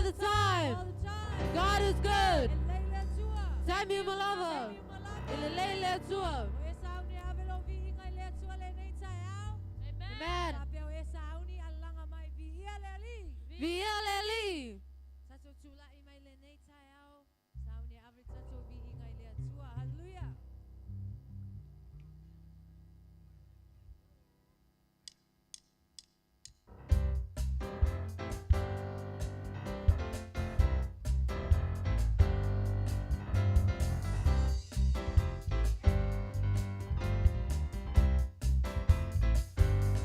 the time. All the time. God is good. E lelei le Atua. Taimi uma lava. Taimi uma lava. E lelei le Atua. O e sauni ave lou viiga i le Atua lenei taeao. Amen. Faapea o e sauni alaga mai viia le Alii. Viia le Alii. Tatou tula'i mai lenei taeao. Sauni ave tatou viiga i le Atua. Hallelujah.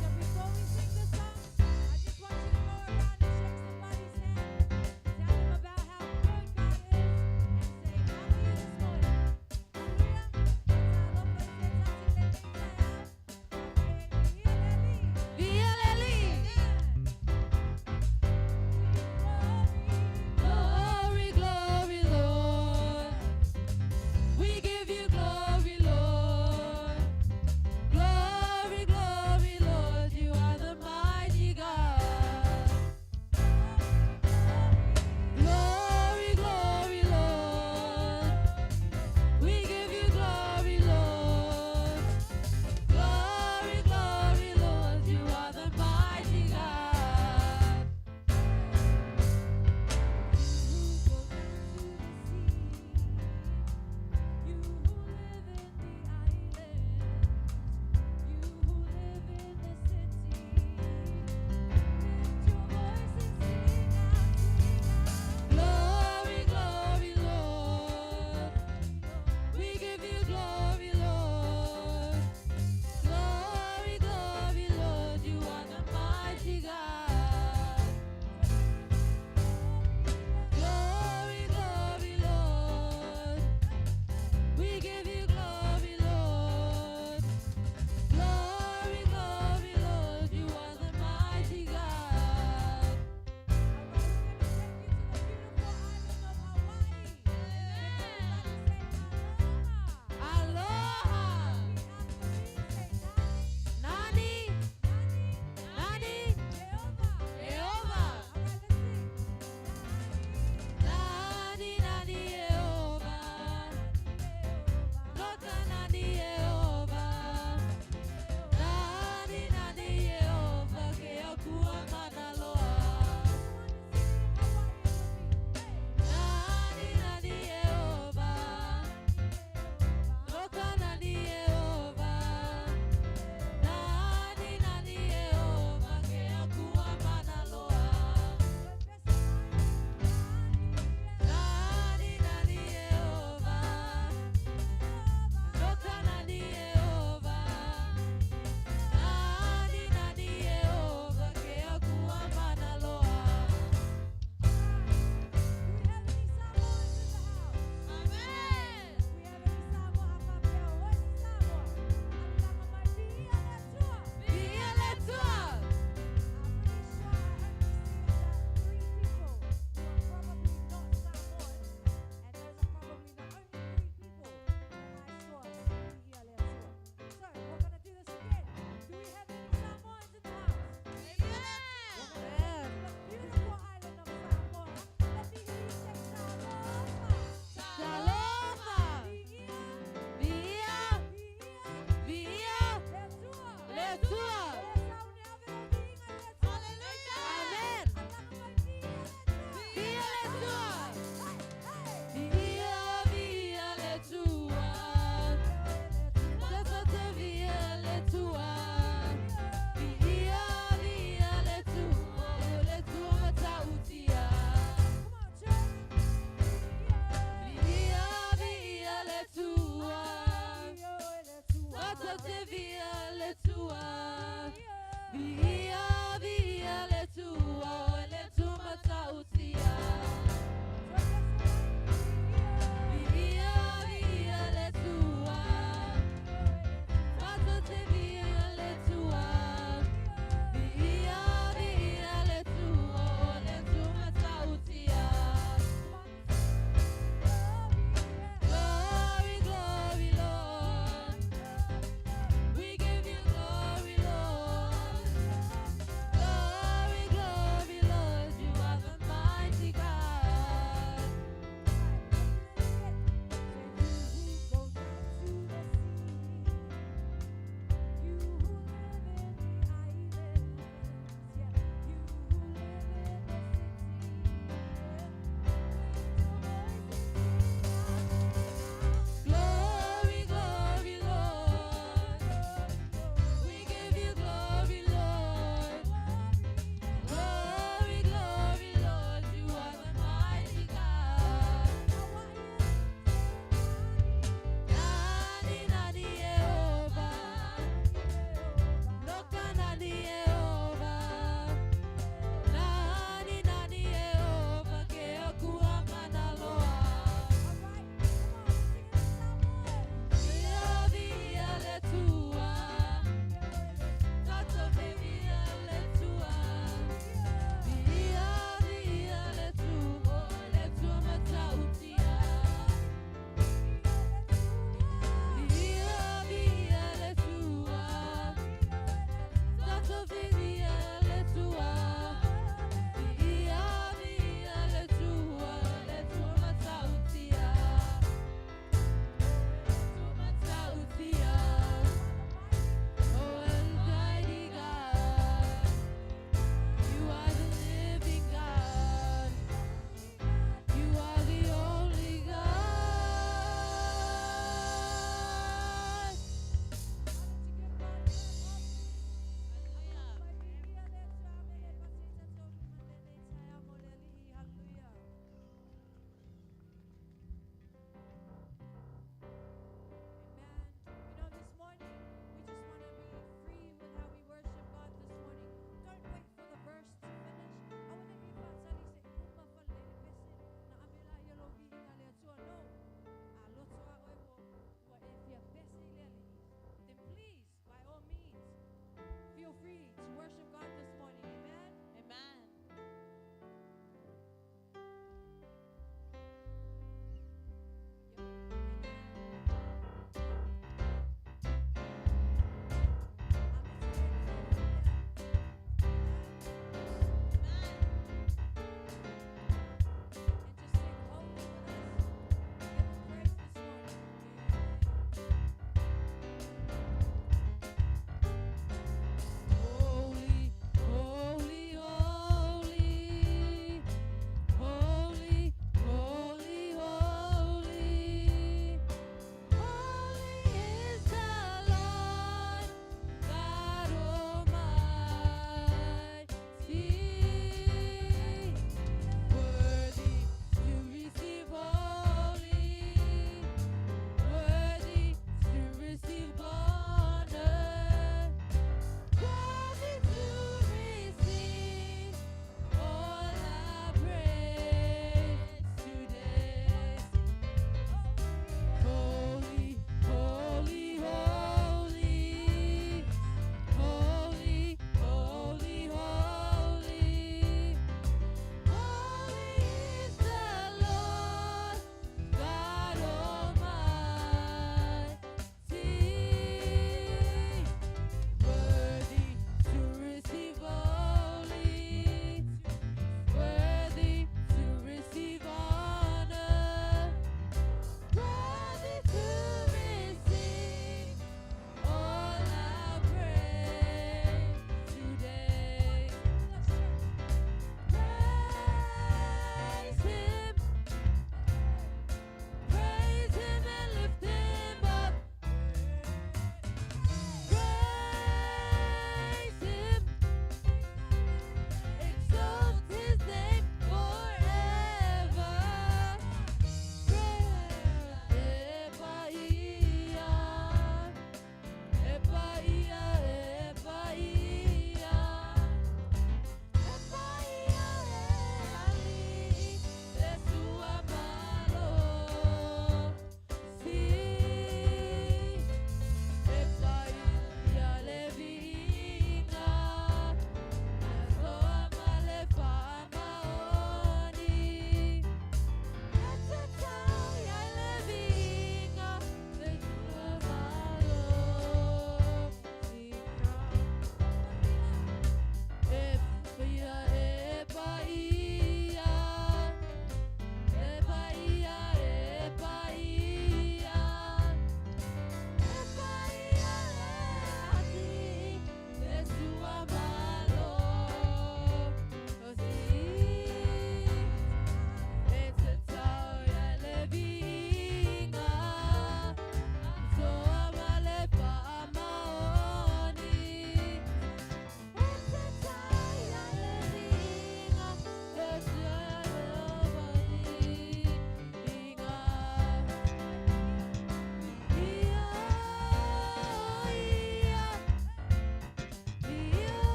So before we sing the song, I just want you to go around and shake somebody's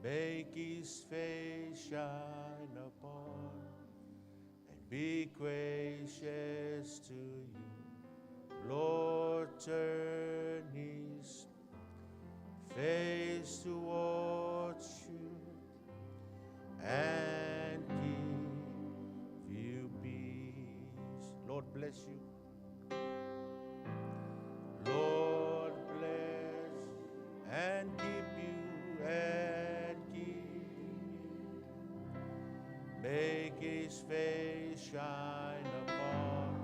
Make his face shine upon and be gracious to you. Lord, turn his face towards you and give you peace. Lord bless you. Lord bless and keep you and keep you. Make his face shine upon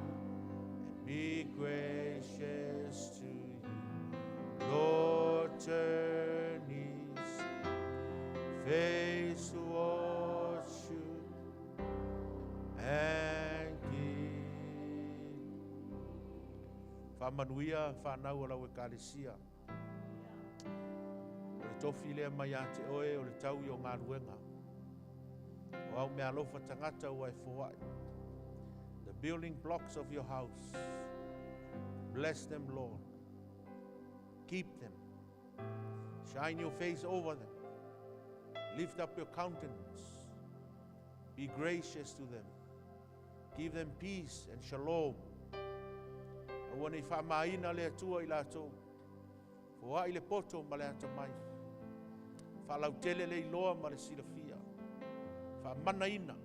and be gracious to you. Lord, turn his face towards you and give. Faamanuia whanau o lau ekalesia. O le tofi lea mai ia te oe o le tau i o galuega. O au meaalofa tagata ua e foai. The building blocks of your house. Bless them, Lord. Keep them. Shine your face over them. Lift up your countenance. Be gracious to them. Give them peace and shalom. Aua nei faamaina le Atua i latou. Foai le poto ma le atamai. Faalautele le iloa ma le silafia. Faamanaina.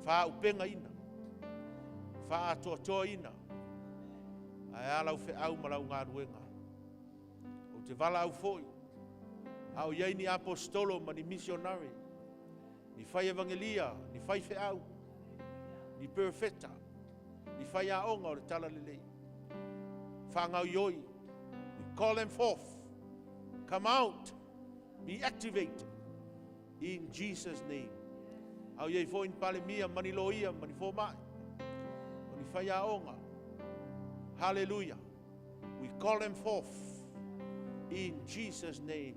Faaupegaina. Faatoatoaina. Ae a lau feau ma lau galuega. Ou te valaau foi. A o iai ni aposetolo ma ni missionary. Ni fai evangelia, ni fai feau, ni perofeta, ni faiaoga o le talalelei. Faagaoioi. We call them forth. Come out. Be activated. In Jesus' name. Au iai foi ni palemia, ma ni loia, ma ni fomai, ma ni faiaoga. Hallelujah. We call them forth. In Jesus' name.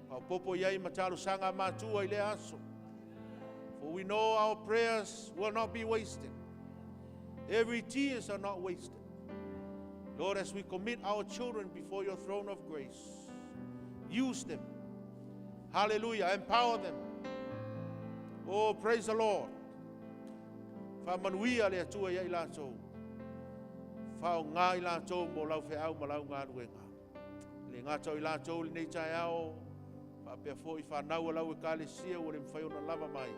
Faaopoopo i ai ma talosaga a matua i lea aso. For we know our prayers will not be wasted. Every tears are not wasted. Lord, as we commit our children before your throne of grace, use them. Hallelujah. Empower them. Oh, praise the Lord. Faamanuia le Atua ia i latou. Faaaoga i latou mo lau feau ma lau galuega. E le gata o i latou lenei taeao, faapea foi fanau a lau ekalesia ua le mafai ona lava mai.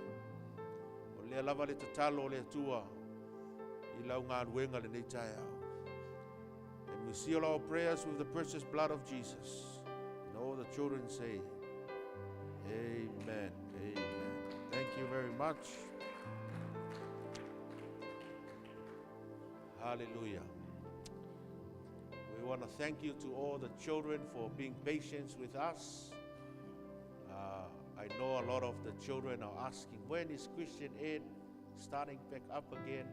O lea lava le tatalo o le Atua i lau galuega lenei taeao. And we seal our prayers with the precious blood of Jesus. And all the children say, Amen. Amen. Thank you very much. Hallelujah. We want to thank you to all the children for being patient with us. I know a lot of the children are asking, when is Christian Ed starting back up again?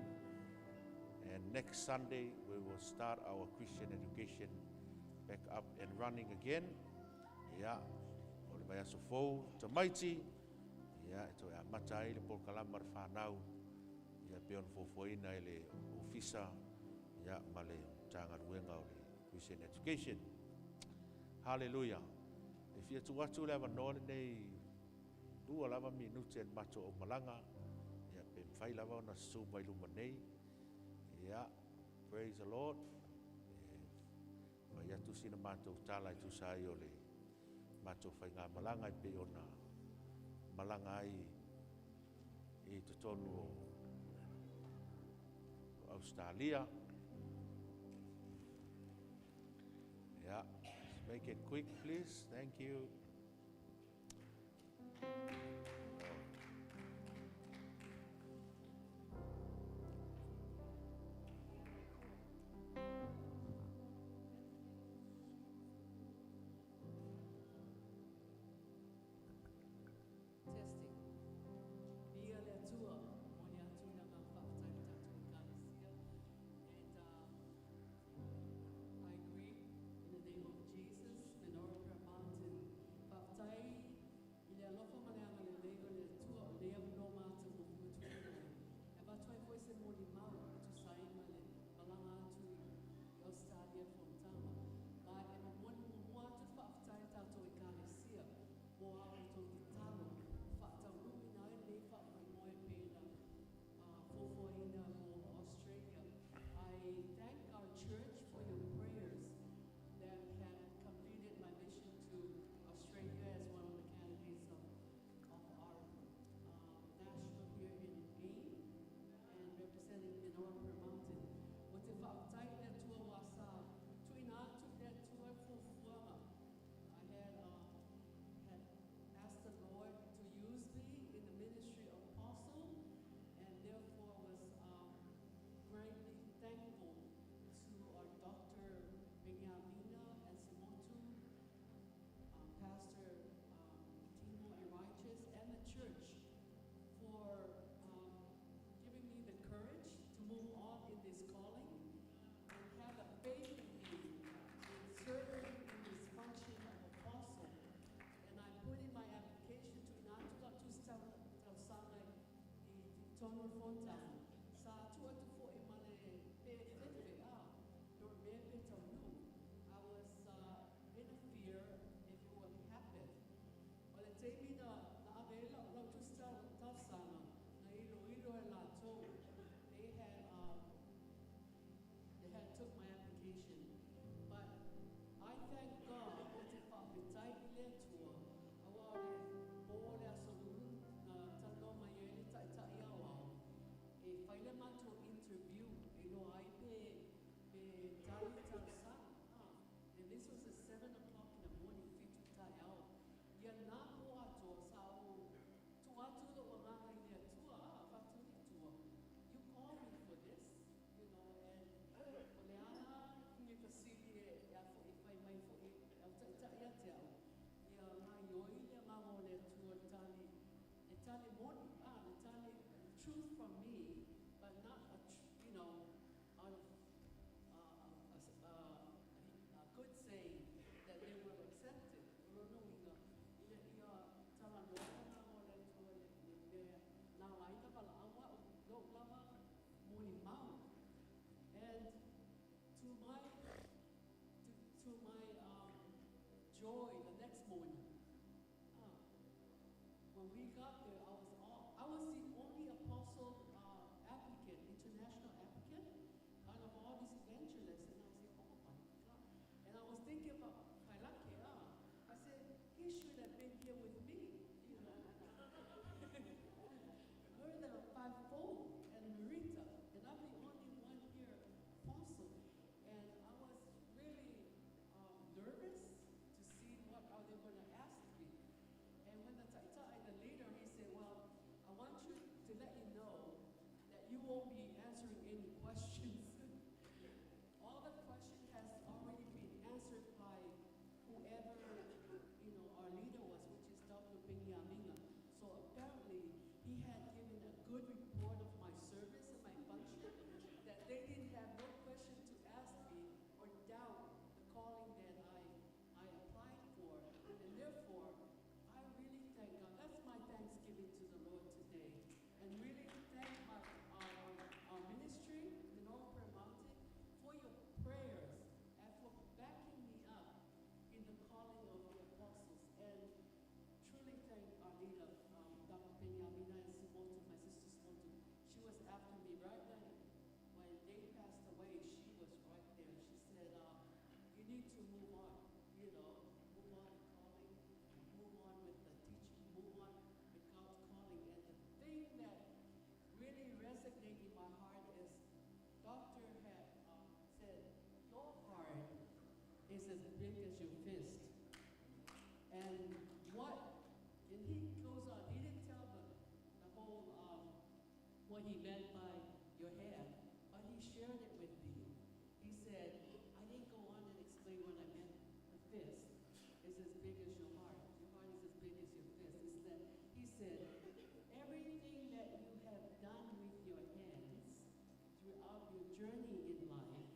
And next Sunday, we will start our Christian education back up and running again. Ia, o le vaiaso fou, tamaiti, ia, e toe amata ai le polokalama le whanau, ia pe ona fuafuaina e le ofisa, ia, ma le Matagaluega o le Christian Education. Hallelujah. E fia tuu atu le avanoa lenei 2 lava minute e le matou aumalaga, ia, pe mafai lava ona susu mai luma nei. Ia, praise the Lord. E fai atu sina matou tala e tusa ai o le matou faigamalaga e pei ona malaga ai i totonu o Australia. Yeah, make it quick, please. Thank you. Testing. Viia le Atua, momoli atu le agaga faafetai i le tatou ekalesia. And I greet in the name of Jesus, Menorah Prayer Mountain Totonu o le fonotaga, sa tuu atu fo'i ma le pe fefe a, pe o le mea pe taunuu. I was in a fear if it would happen. O le taimi na na ave ai la'u lau tusi talosaga, na iloilo e latou. They had took my application. But I thank God, ou te faafetai i le Atua, auā o le pō o le aso Lulu na talanoa mai ai le taʻitaʻi aoao, e fai le matou interview e iloa ai pe pe tali talosaga. Ah, and this was at 7 o'clock in the morning, 7 taeao. Ia na pō atoa sa ou tuu atu lo'u agaga i le Atua, a fa'atu le Atua. You call me for this, and o le ala ni fasili e e a fo'i fai mai fo'i au taʻitaʻi ia te a'u. Ia gaioi le agaga o le Atua tali e tali moni, ah, le tali truth from me, but not a tr- you know out of a good saying that they will accept it. O lona uiga, ina ia talanoa le agaga o le Atua le le mea na ala ai na valaau a'u lo'u lava molimau. And to my joy, the next morning, when we got there, I was the only apostle applicant, international applicant, out of all these evangelists. And I said, "Oh my God!" And I was thinking about Kailake. I said, "He should have been here with me. Her the fivefold and Marita, and I'm the only one here, apostle." And I was really nervous to see what are they going to ask me. And when the taʻitaʻi, the leader, he said, "Well, I want you to let you know that you won't be answering any questions. All the question has already been answered by whoever our leader was, which is Dr. Peniamina." So apparently, he had given a good report of my service and my function, that they didn't have no question to ask me or doubt the calling that I applied for. And therefore, I really thank God. That's my thanksgiving to the Lord today. And really thank our ministry, the North Prayer Mountain, for your prayers and for backing me up in the calling of the apostles. And truly thank our leader, Dr. Peniamina and Simotu, my sister Simotu. She was after me right when they passed away. She was right there. She said, "You need to move on, move on in calling, move on with the teaching, move on with God's calling." And the thing that really resonated in my heart is Doctor had said, "Your heart is as big as your fist." And he goes on, he didn't tell the whole, what he meant by your hand, but he shared it with me. He said, "I didn't go on and explain what I meant, the fist is as big as your heart. Your heart is as big as your fist." It's that, he said, "Everything that you have done with your hands throughout your journey in life,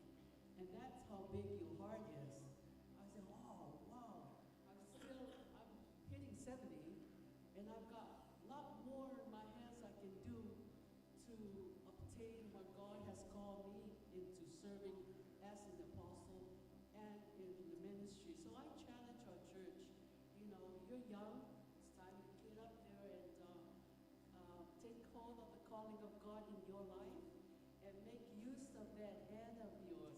and that's how big your heart is." I said, "Oh, wow." I'm hitting 70, and I've got a lot more in my hands I can do to obtain what God has called me into serving as an apostle and in the ministry. So I challenge our church, you're young, it's time to get up there and take hold of the calling of God in your life and make use of that hand of yours.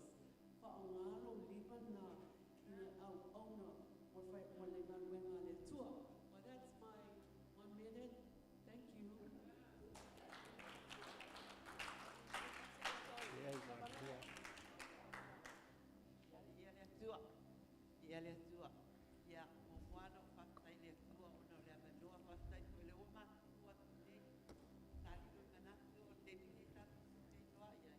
Faaaogā lou lima na ina auauna mo le galuega a le Atua. Well, that's my one minute. Thank you. Yes, I'm here. Ia le Atua, ia le Atua. Ia, muamua ona ou faafetai i le Atua ona o le avanoa, faafetai foi le ua matutu atu nei. Tali le manatu o le taimi nei tatou te feiloai ai.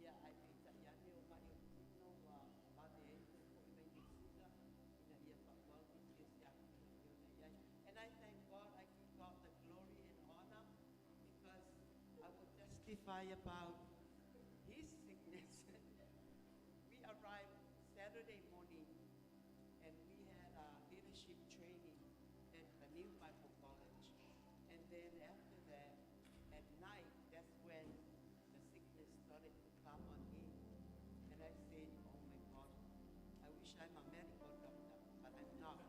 Ia, ae peitai ane o maʻi o le tino ua vave ai toe fo'i mai Niu Sila ina ia faaauau nisi o siakiina e pei ona i ai. And I thank God, I give God the glory and honor because I will testify about his sickness. We arrived Saturday morning and we had a leadership training at the New Bible College. And then after that, at night, wish I'm a medical doctor, but I'm not.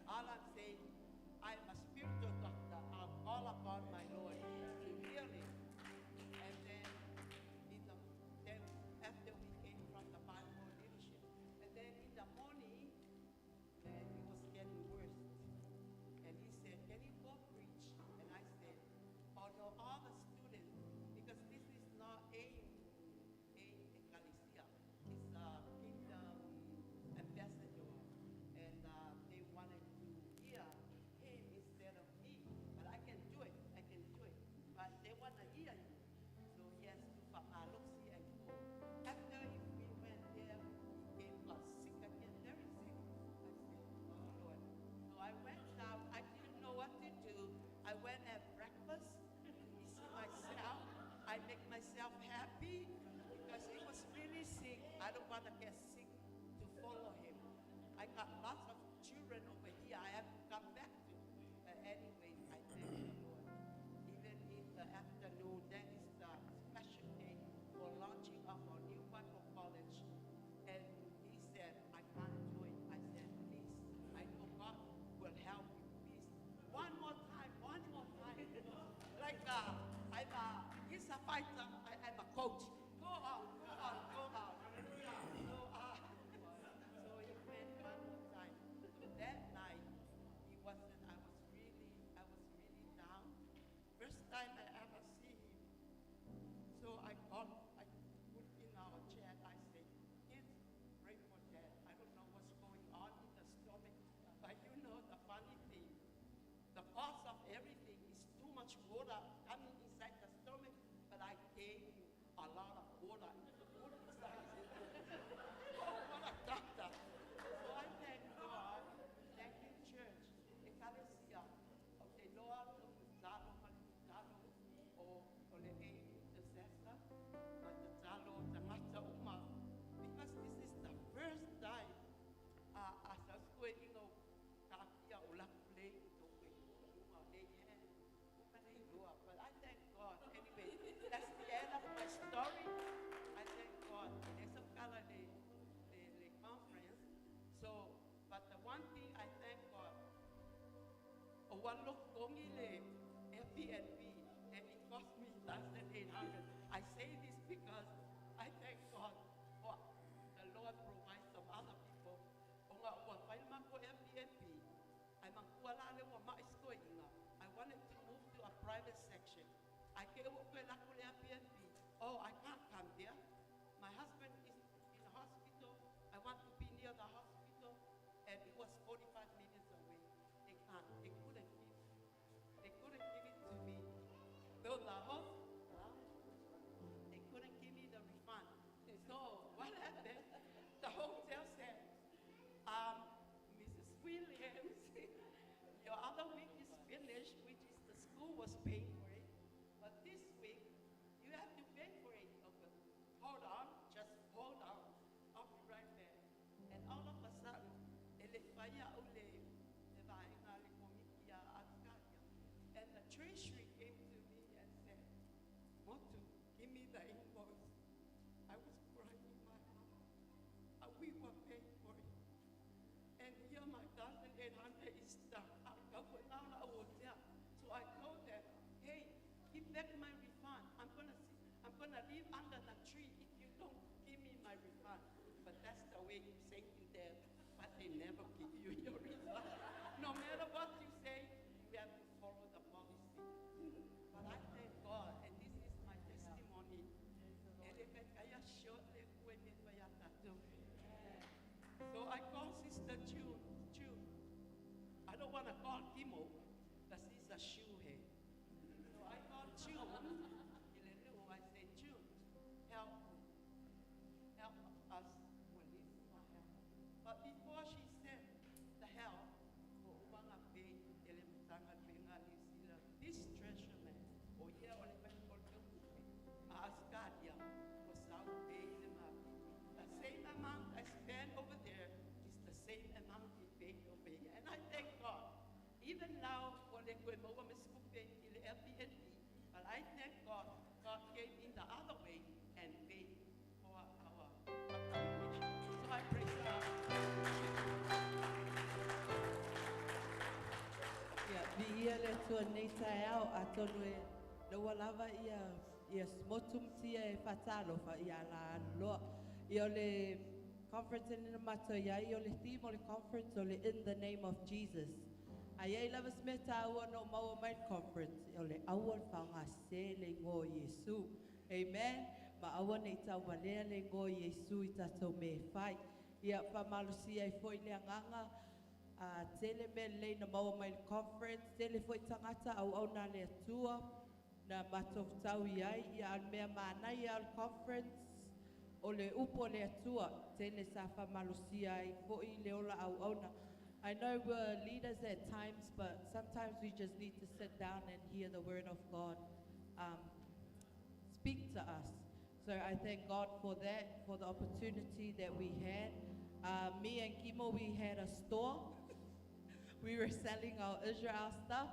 All I'm saying, I'm a spiritual doctor. I'll call upon my Lord to heal him. And then, then after we came from the Bible leadership, and then in the morning, then it was getting worse. And he said, "Can you go preach?" And I said, "Oh no, all the students, because this is not a ecclesia, it's a kingdom ambassador. And they wanted to hear him instead of me. But I can do it, I can do it. But they want to hear you. So he has to famalosi and go. After we went there, he came, got sick again, very sick. I said, "Oh Lord." So I went down. I didn't know what to do. I went at breakfast. You see myself. I make myself happy because he was really sick. I don't want to get sick to follow him. I got lots of children over here I have to come back to. But anyway, I thank the Lord. Even in the afternoon, that is the special day for launching of our new Bible college. And he said, "I can't do it." I said, "Please, I know God will help you. Please, one more time, one more time." Like he's a fighter, I'm a coach. Go on, go on, go on. So he went one more time. So that night, he wasn't, I was really down. First time I ever see him. So I called, I put in our chat, I said, "Kids, pray for Dad. I don't know what's going on in the stomach." But you know the funny thing, the cause of everything is too much water coming inside the stomach, but I gave him a lot of water to put inside. Oh, what a doctor. So I thank God, thank you, church, Ekalesia, o te loa lo tatalo ma le tatalo o le e intercessor, ma tatalo tagata uma, because this is the first time a sa skue ingo ka o la play to uma nei he uma nei lua. But I thank God. Anyway, that's the end of my story. I thank God. E le kala le conference. So, but the one thing I thank God, o ua lokogi le Airbnb and it cost me 1,800. I say this because I thank God for the Lord provides some other people. O nga ua fai mako Airbnb, ai mangkua la le ua mai inga. I wanted to move to a private section. I ke o koe lako le Airbnb. "Oh, I can't come there. My husband is in the hospital. I want to be near the hospital." And it was 45 minutes away. They can't, they couldn't give it to me. Though the host, they couldn't give me the refund. So what happened? The hotel said, "Mrs. Williams, your other week is finished, which is the school was paying for it. But this week, you have to pay for it." "Okay, hold on, just hold on. I'll be right back." And all of a sudden, e le whaia o le vaenga le komiti a Australia. And the treasury came to me and said, "Motu, give me the invoice." I was crying in my heart. We were paying for it. And here my 1,800 is stuck. So I told them, "Hey, give back my refund. I'm gonna live under the tree if you don't give me my refund." But that's the way you say to them, but they never give you your refund. No matter what you say, you have to follow the policy. But I thank God, and this is my testimony. Ele kaya shortly kue me paya tatou. So I call Sister June. June. I don't want to call Kimo because he's a shoe head. So I call June. I say, "June, help me. Help us release my help." But before she sent the help, o umanga pe ele mtanga penga New Zealand, this treasure man, o ia o le mai o le upe, a Ascadia, o sau pe le mapi. The same amount I spent over there is the same amount he paid over here. And I thank God. Even now, o le koe maua me skupe i le Airbnb, but I thank God, God came in the other way and paid for our accommodation. So I praise God. Viia le Atua i lenei taeao atonu e laua lava ia ia motu ma tia e faatalofa ia la alu loa. Ia o le conference lenei na matou i ai, o le theme o le conference o le In the Name of Jesus. A i ai lava se mea taua na ou maua mai le conference, o le aua le faaaogasese le igoa o Iesu. Amen. Ma aua ne i tauvalea le igoa o Iesu i tatou mea e fai. Ia faamalosia ai foi le agaga. A tele mea lelei na maua mai le conference, tele foi tagata auauna a le Atua na matou fetau i ai. Ia a o le mea manaia o le conference, o le upu a le Atua, tele sa faamalosia ai foi le ola auauna. I know we're leaders at times, but sometimes we just need to sit down and hear the word of God speak to us. So I thank God for that, for the opportunity that we had. Me and Kimo, we had a store. We were selling our Israel stuff.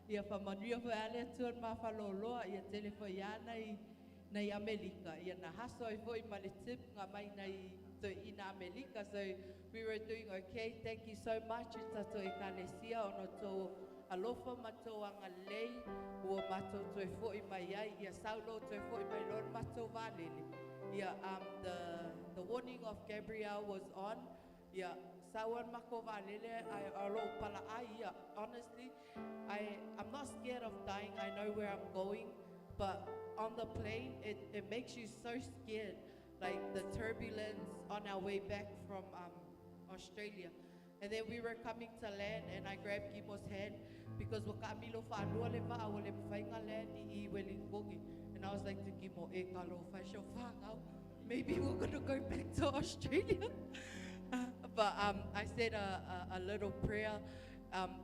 Ia faamanuia foi a le Atua i le mafaloloa, ia tele foi ia nai nai Amelika. Ia na haso ai foi ma le tip nga mai nai toeaiina Amelika. So we were doing okay. Thank you so much i tatou ekalesia ona o tou alofa ma tou agalelei ua matou toe foi mai ai. Ia sau loa toe foi mai loa le matou vaalele. Ia um the the warning of Gabriel was on. Ia sau a le makou vaalele ae o lou palaai ia. Honestly, I I'm not scared of dying. I know where I'm going. But on the plane, it, it makes you so scared. Like the turbulence on our way back from Australia. And then we were coming to land, and I grabbed Kimo's hand because ua kaamilo faalua le vaa ua le mafai ona land i i Welington. And I was like to Kimo, e talofa e si ou fanau. Maybe we're gonna go back to Australia. But I said a, a, a little prayer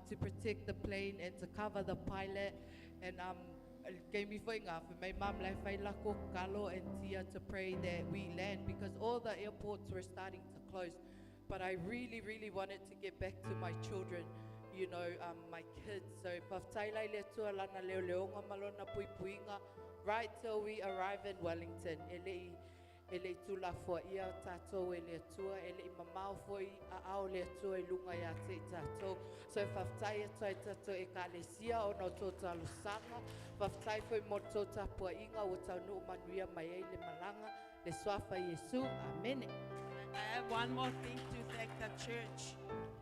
to protect the plane and to cover the pilot. And gave me foi ngā for my mum lai whai lako kalo and tia to pray that we land because all the airports were starting to close. But I really, really wanted to get back to my children, my kids. So faafetai la i le Atua lana leoleoga ma lona puipuiga right till we arrive in Wellington. E le'i e le'i tuulafoaia tatou e le Atua, e le'i mamao foi aao le Atua i luga iā te i tatou. So e faafetai atu ai tatou ekalesia ona o tou talosaga, faafetai foi mo le tou tapuaiga ua taunuu manuia mai ai le malaga, le Suafa Iesu. Amene. I have one more thing to thank the church.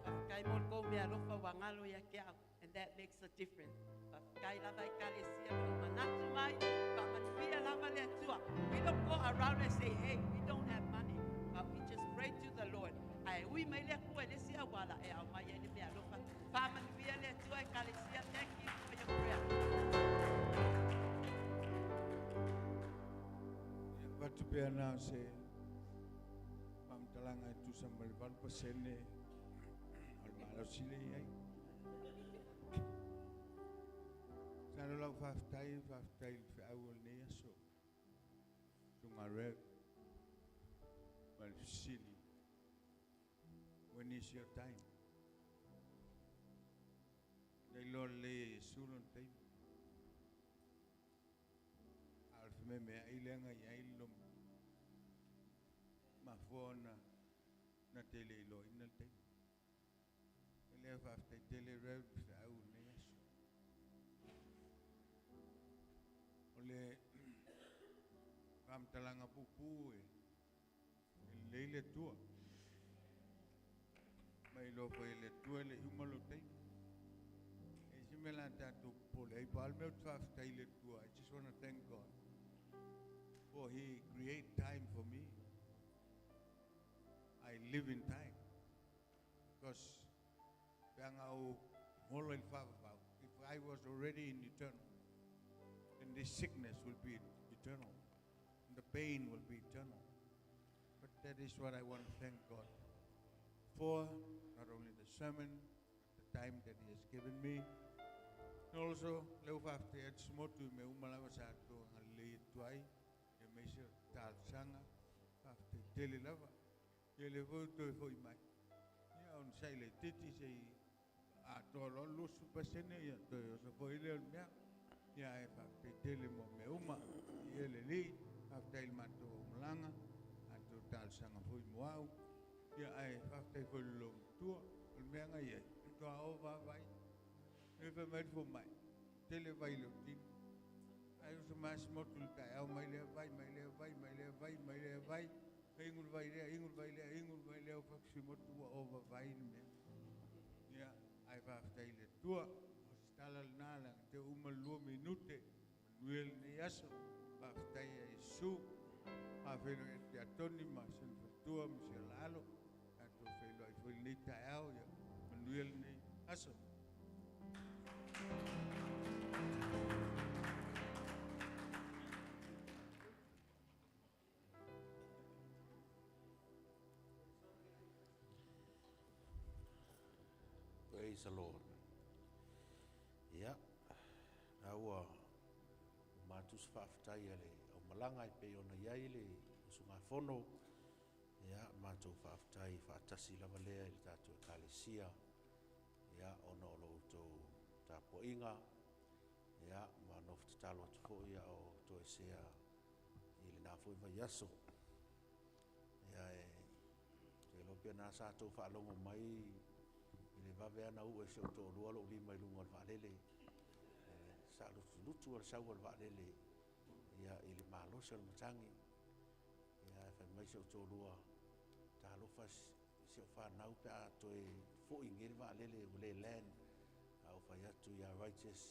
Faafetai mo le kou mea alofa ua galo ia te au, and that makes a difference. Faafetai lava ekalesia ma lou manatu mai, faamanuia lava le Atua. We don't go around and say, hey, we don't have money, but we just pray to the Lord. Ae ui mai le Atua i le isi auala e aumai ai le mea alofa. Faamanuia le Atua ekalesia. Thank you for your prayer. Ia avatu pea na o se faamatalaga e tusa ma le 8% o le malosi lea e i ai. Masalo lau faafetai, faafetai i le feau o lenei aso, Susuga Rev, ma le fesili, when is your time? Na iloa lelei e Iesu lona taimi. A o le fememeai lea na i ai le logomatua. Mafua ona na te le iloaina le taimi. O lea faafetai tele Rev i le feau i lenei aso. O le faamatalaga puupuu e lelei le Atua. Ma iloa foi e le Atua e le i uma lou taimi. E i ai se mea o le a tatou popole ai, pau le mea ou te faafetai i le Atua, I just want to thank God for He create time for me. I live in time because pe a na ou gola i le faavavau, if I was already in eternal, then this sickness will be eternal and the pain will be eternal. But that is what I want to thank God for, not only the sermon, but the time that He has given me. And also, lea ua faafetai atu se motu i mea uma lava sa outou agalelei atu ai, aemaise o talosaga, faafetai tele lava. Ia lea foi ua toe foi mai, ia onosai laitiiti se i atoa loa le 20%, ia toe oso foi lea o le mea. Ia ae faafetai tele mo mea uma. Ia le Alii, faafetai i le matou aumalaga, matou talosaga foi mo au. Ia ae faafetai foi i le loomatua. O le mea na i ai, faatoa ova vaai. Le fai mai le fomai, tele vai i lou tino. Ae oso masimotu le taeao mai lea vai, mai lea vai, mai lea vai, mai lea vai, inu le vai lea, inu le vai lea, inu le vai lea, ou fai atu simotu ua ova vai le mea. Ia, ae faafetai i le Atua. O se tala lena leaga te uma le lua minute, manuia lenei aso. Faafetai ia Iesu. Faafeiloai atu ia Tony ma si ona faletua ma si ona alo. Tatou feiloai foi i lenei taeao, ia manuia lenei aso. Praise the Lord. Ia, na ua matusa faafetai a le aumalaga e pei ona i ai le usugafono. Ia, matou faafetai faatasi lava lea i le tatou Ekalesia, ia, ona o lo outou tapuaiga, ia, ma nofo tatalo atu foi a o toesea i lena foi vaiaso. Ia, e te iloa pe na sa tou faalogo mai i le vave ana ue si ou toalua lou lima i luga o le vaalele. Sa lutulutu le sau o le vaalele ia, i le malosi o le matagi. Ia, fai mai si ou toalua, talofa si au fanau pe a toe foi nei le vaalele ua le land. A ou fai atu ia Righteous,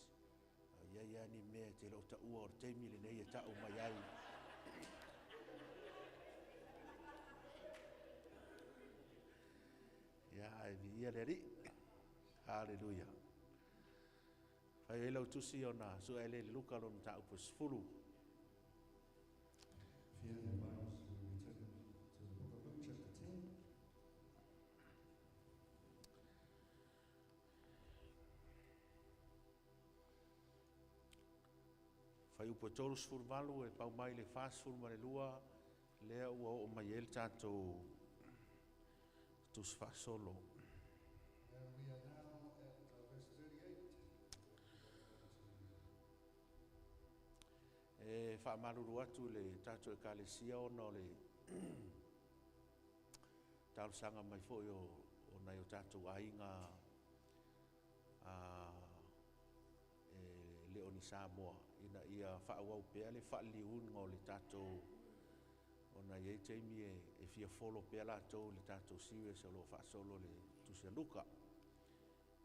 a iai lava ni mea e te le o taua o le taimi lenei e tau mai ai. Ia, ae viia le Alii. Haleluia. Fai ai lau tusi ona sue ai le Luka lona mataupu e 10. If you have your Bibles, we will turn to the book of Luke, chapter 10. Fuaiupu e 38 e pau mai le 42 lea ua oo mai ai le tatou tusi faasolo. And we are now at verse 38. E faamalulu atu le tatou Ekalesia ona o le talosaga mai foi o nai o tatou aiga e le o ni Samoa ina ia faaauau pea le faaliliuina o le tatou ona e i ai taimi e fia follow pea latou i le tatou series o lo o faasolo le tusi a Luka.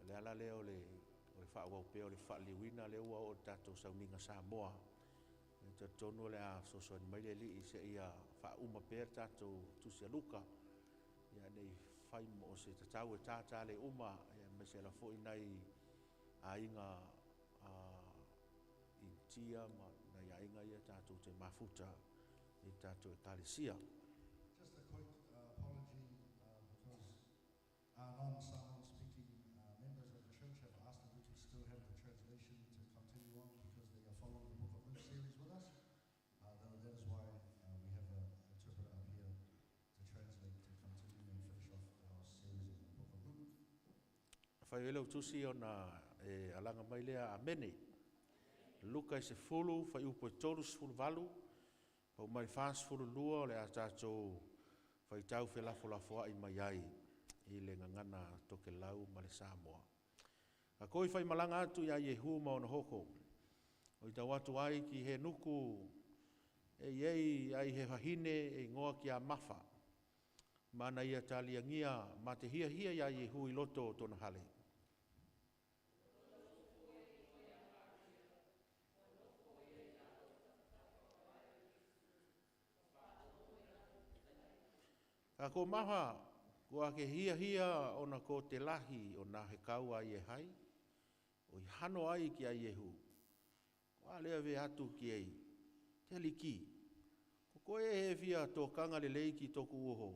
O le ala lea o le faaauau pea o le faaliliuina lea ua oo i le tatou sauniga Samoa. E talitonu o le a fesoasoani mai le Alii seia faauma pea le tatou tusi a Luka. Ia nei fai mo o se tatau e tātā le uma, ia aemaise lava foi nai aiga Initia ma nai aiga ia tatou te mafuta i tatou Ekalesia. Just a quick apology because our non-Samoan speaking members of the church have asked if we could still have the translation to continue on because they are following the Book of Luke series with us. That is why we have an interpreter up here to translate, to continue and finish off our series in the Book of Luke. Fai ai lau tusi ona e alaga mai lea amene. Luka i 10, fuaiupu e 38, pau mai 42 o le a tatou faitau felafolafoai mai ai i le gagana Tokelau ma le Samoa. A koi fai malaga atu ia Iehu ma ona hoko. O i tau atu ai ki he nuku e iei ai he hahine e ingoa ki a Mafa. Mana ia taliangia ma te hia hia ia Iehu i loto o tona hale. Ka ko maha, kua ke hia hia ona ko te lahi o nā he kau a ie hai, o i hano ai ki a Iehu. Ko a lea ve atu ki ei, te aliki, ko koe e he whia tō kanga le lei ki tōku oho,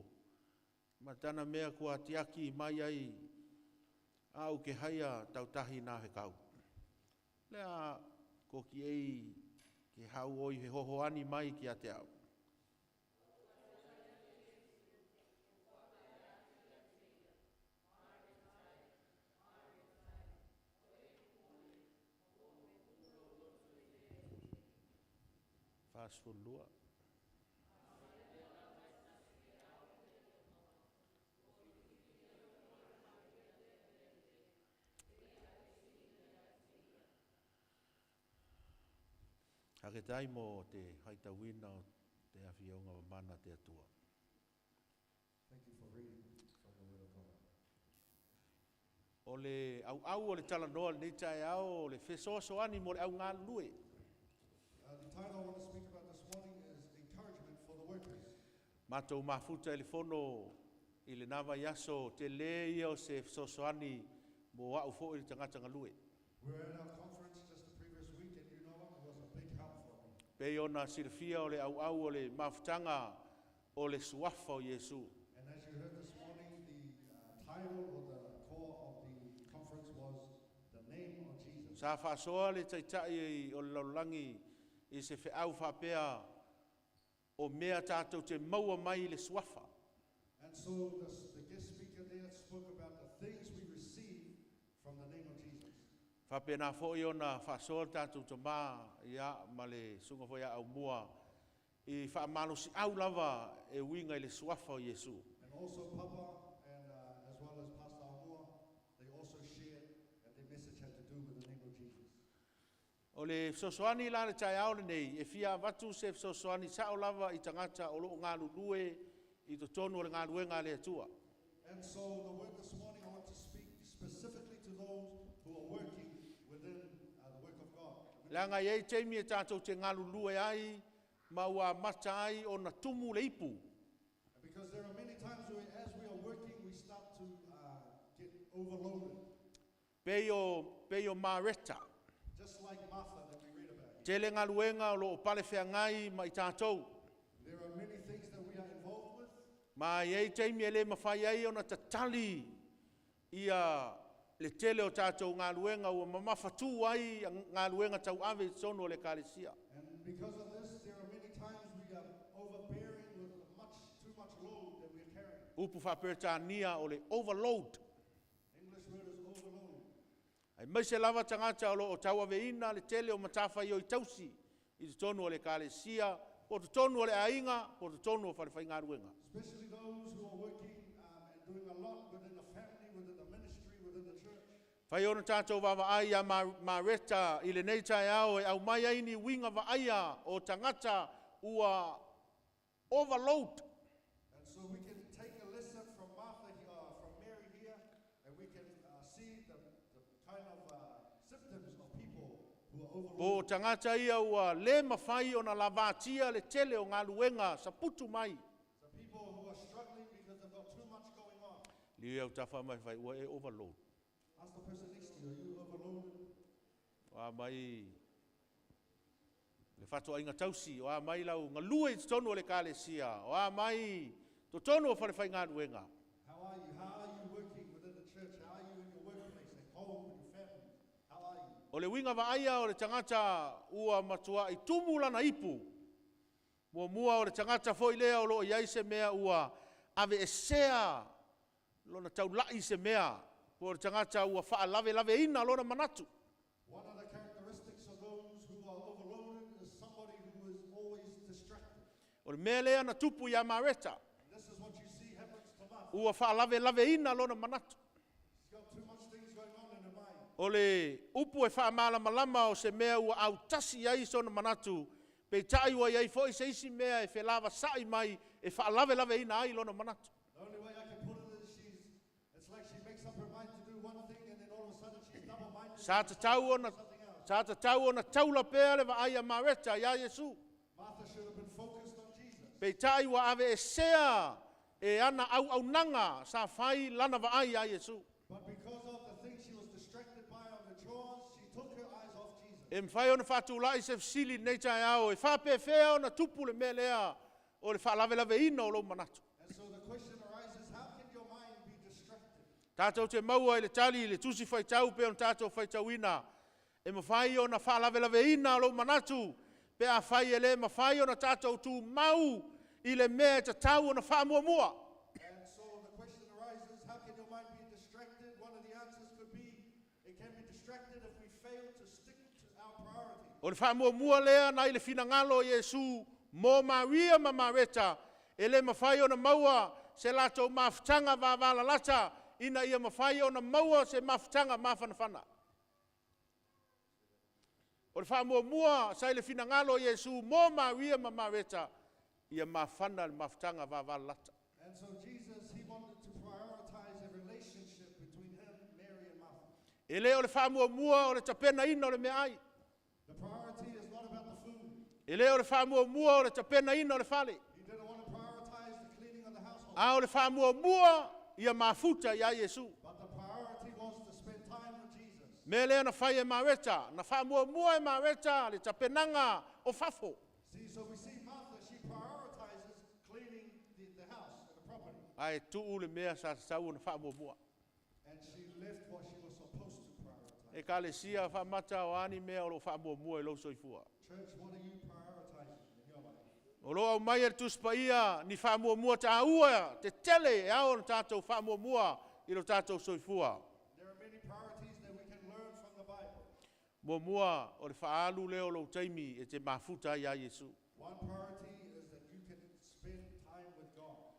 ma tana mea kua tiaki mai ai au ke haia tautahi nā he kau. Lea ko ki ei ke hau oi he hohoani mai ki a te au. 42. Faafetai mo te faitauina o te afioga mamana a te Atua. Thank you for reading from the Word of God. O le auau o le talanoa i lenei taeao o le fesoasoani mo le au galulue. The title I want to speak about this morning is Encouragement for the Workers. Matou mafuta i le fono i lena vaiaso, tele ia o se fesoasoani mo au foi le tagata galue. We were at our conference just the previous week, and you know what? It was a big help for me. Pei ona silafia o le auau o le mafutaga o le suafa o Iesu. And as you heard this morning, the title or the core of the conference was The Name of Jesus. Sa faasoa le taitai o le lalolagi i se feau faapea o mea tatou te maua mai i le suafa. And so the guest speaker there spoke about the things we receive from the name of Jesus. Faapena foi ona faasoa le tatou tama ia ma le susuga foi ia Aumua i faamalosiau lava e uiga i le suafa o Iesu. And also Papa and as well as Pastor Aumua, they also shared, and their message had to do with the name of Jesus. O le fesoasoani la i le taeao lenei, e fia avatu se fesoasoani sao lava i tagata o lo o galulue i totonu o le galuega a le Atua. And so the word this morning, I want to speak specifically to those who are working within the work of God. Leaga e i ai taimi e tatou te galulue ai ma ua amata ai ona tumu le ipu. And because there are many times where as we are working, we start to get overloaded. Pei o, pei o Mareta. Just like Martha that we read about here. Tele galuega o lo o pale feagai ma i tatou. There are many things that we are involved with. Ma e i ai taimi e le mafai ai ona tatali ia le tele o tatou galuega ua mamafatū ai galuega tauave i totonu o le Ekalesia. And because of this, there are many times we are overbearing with much, too much load that we are carrying. Upu faa-Peretania o le overload. English word is overload. Aemaise lava tagata o lo o tauaveina le tele o matafaioi tausi i totonu o le Ekalesia, po o totonu o le aiga, po o totonu o falefaigaluega. Especially those who are working and doing a lot within the family, within the ministry, within the church. Fai ona tatou vaavaai iā Mareta i lenei taeao e aumai ai ni uiga vaaia o tagata ua overload. And so we can take a lesson from Martha, from Mary here, and we can see the kind of symptoms of people who are Po o overloaded. tagata ia ua le mafai ona lavatia le tele o galuega saputu mai. So people who are struggling because they've got too much going on. Liu i autafa mai fai ua e overload. Ask the person next to you, are you overloaded? O a mai le fatoaiga tausi, o a mai lau galue i totonu o le Ekalesia, o a mai totonu o falefaigaluega. How are you? How are you working within the church? How are you in your workplace, at home, with your families? How are you? O le uiga vaaia o le tagata ua matuai tumu lana ipu. Muamua o le tagata foi lea o lo o i ai se mea ua aveesea lona taulai i se mea, po o le tagata ua faalavelaveina lona manatu. One of the characteristics of those who are overloaded is somebody who is always distracted. O le mea lea na tupu iā Mareta. And this is what you see happens to Martha. Ua faalavelaveina lona manatu. She's got too much things going on in her mind. O le upu e faamalamalama o se mea ua autasi i ai sona manatu, peitai ua i ai foi se isi mea e felavasai mai e faalavelaveina ai lona manatu. The only way I can put it is she's, it's like she makes up her mind to do one thing and then all of a sudden she's double-minded Sa and tatau ona, something else. sa tatau ona taula pea le vaai a Mareta iā Iesu. Martha should have been focused on Jesus. Peitai ua aveesea e ana auaunaga sa fai lana vaai iā Iesu. But because of the things she was distracted by on the chores, she took her eyes off Jesus. E mafai ona faatulai se fesili i lenei taeao, e faapefea ona tupu le mea lea o le faalavelaveina o lou manatu? And so the question arises, how can your mind be distracted? Tatou te maua i le tali i le Tusi Faitau pei ona tatou faitauina, e mafai ona faalavelaveina lou manatu pe afai e le mafai ona tatou tumau i le mea e tatau ona faamuamua. And so the question arises, how can your mind be distracted? One of the answers could be, it can be distracted if we fail to stick to our priorities. O le faamuamua lea na i le finagalo o Iesu mo Maria ma Mareta, e le mafai ona maua se latou mafutaga vavalalata ina ia mafai ona maua se mafutaga mafanafana. O le faamuamua sa i le finagalo o Iesu mo Maria ma Mareta, ia mafana le mafutaga vavalalata. And so Jesus, he wanted to prioritize a relationship between him, Mary, and Martha. E le o le faamuamua o le tapenaina o le meaai. The priority is not about the food. E le o le faamuamua o le tapenaina o le fale. He didn't want to prioritize the cleaning of the household. A o le faamuamua ia mafuta iā Iesu. But the priority was to spend time with Jesus. Mea lea na fai e Mareta, na faamuamua e Mareta le tapenaga o fafo. See, so we see Martha, she prioritizes cleaning the house and the property. Ae tuu le mea sa tatau ona faamuamua. And she left what she was supposed to prioritize. Ekalesia faamata o a ni mea o loo faamuamua i lou soifua? Church, what are you prioritizing in your life? O loo aumai e le Tusi Paia ni faamuamua taua tetele e ao ona tatou faamuamua i lo tatou soifua. There are many priorities that we can learn from the Bible. Muamua o le faaalu lea o lou taimi e te mafuta ai iā Iesu. One priority is that you can spend time with God.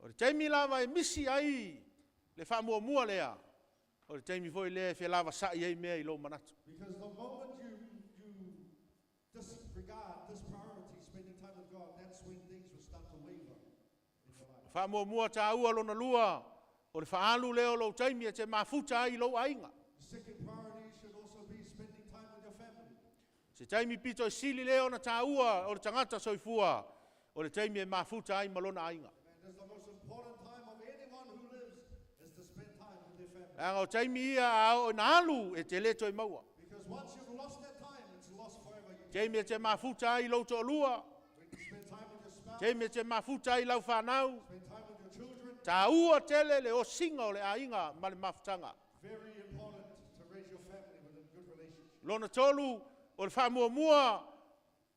O le taimi lava e misi ai le faamuamua lea, o le taimi foi lea e felavasa'i ai mea i lou manatu. Because the moment you disregard this priority, spending time with God, that's when things will start to waver in your life. Faamuamua taua lona lua, o le faaalu lea o lou taimi e te mafuta ai i lou aiga. The second priority should also be spending time with your family. Se taimi pito i sili lea ona taua o le tagata soifua, o le taimi e mafuta ai ma lona aiga. Man, that's the most important time of anyone who lives is to spend time with their family. Leaga o taimi ia a oo ina alu e te lē toe maua. Because once you've lost that time, it's lost forever. You, Taimi e te mafuta ai i lou toalua, when you spend time with your spouse, taimi e te mafuta ai i lau fanau, spend time with your children, taua tele le osiga o le aiga ma le mafutaga. Very important to raise your family with a good relationship. Lona tolu, o le faamuamua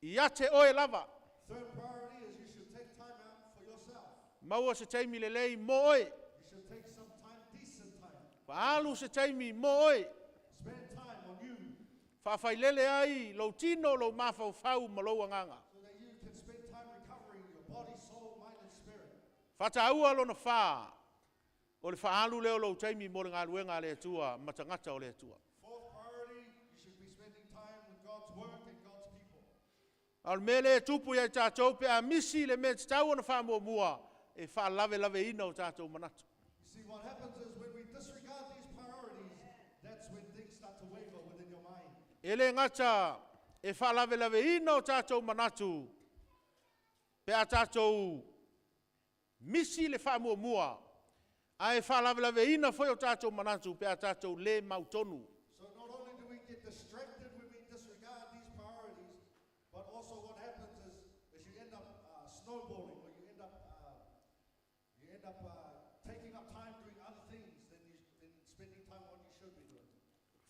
ia te oe lava. Third priority is you should take time out for yourself. Maua se taimi lelei mo oe. You should take some time, decent time. Faaalu se taimi mo oe. Spend time on you Faafailele ai lou tino, lou mafaufau ma lou agaga. So that you can spend time recovering your body, soul, mind, and spirit. Faataua lona fā, o le faaalu lea o lou taimi mo le galuega a le Atua ma tagata o le Atua. Fourth priority, you should be spending time with God's work and God's people. A o le mea lea e tupu ia i tatou pe a misi le mea tatau ona faamuamua, e faalavelaveina o tatou manatu. You see, what happens is when we disregard these priorities, that's when things start to waver within your mind. E le gata e faalavelaveina o tatou manatu pe a tatou misi le faamuamua, ae faalavelaveina foi o tatou manatu pe a tatou lē mautonu. So not only do we get distracted when we disregard these priorities, but also what happens is you end up snowballing, or you end up taking up time doing other things than spending time on what you should be doing.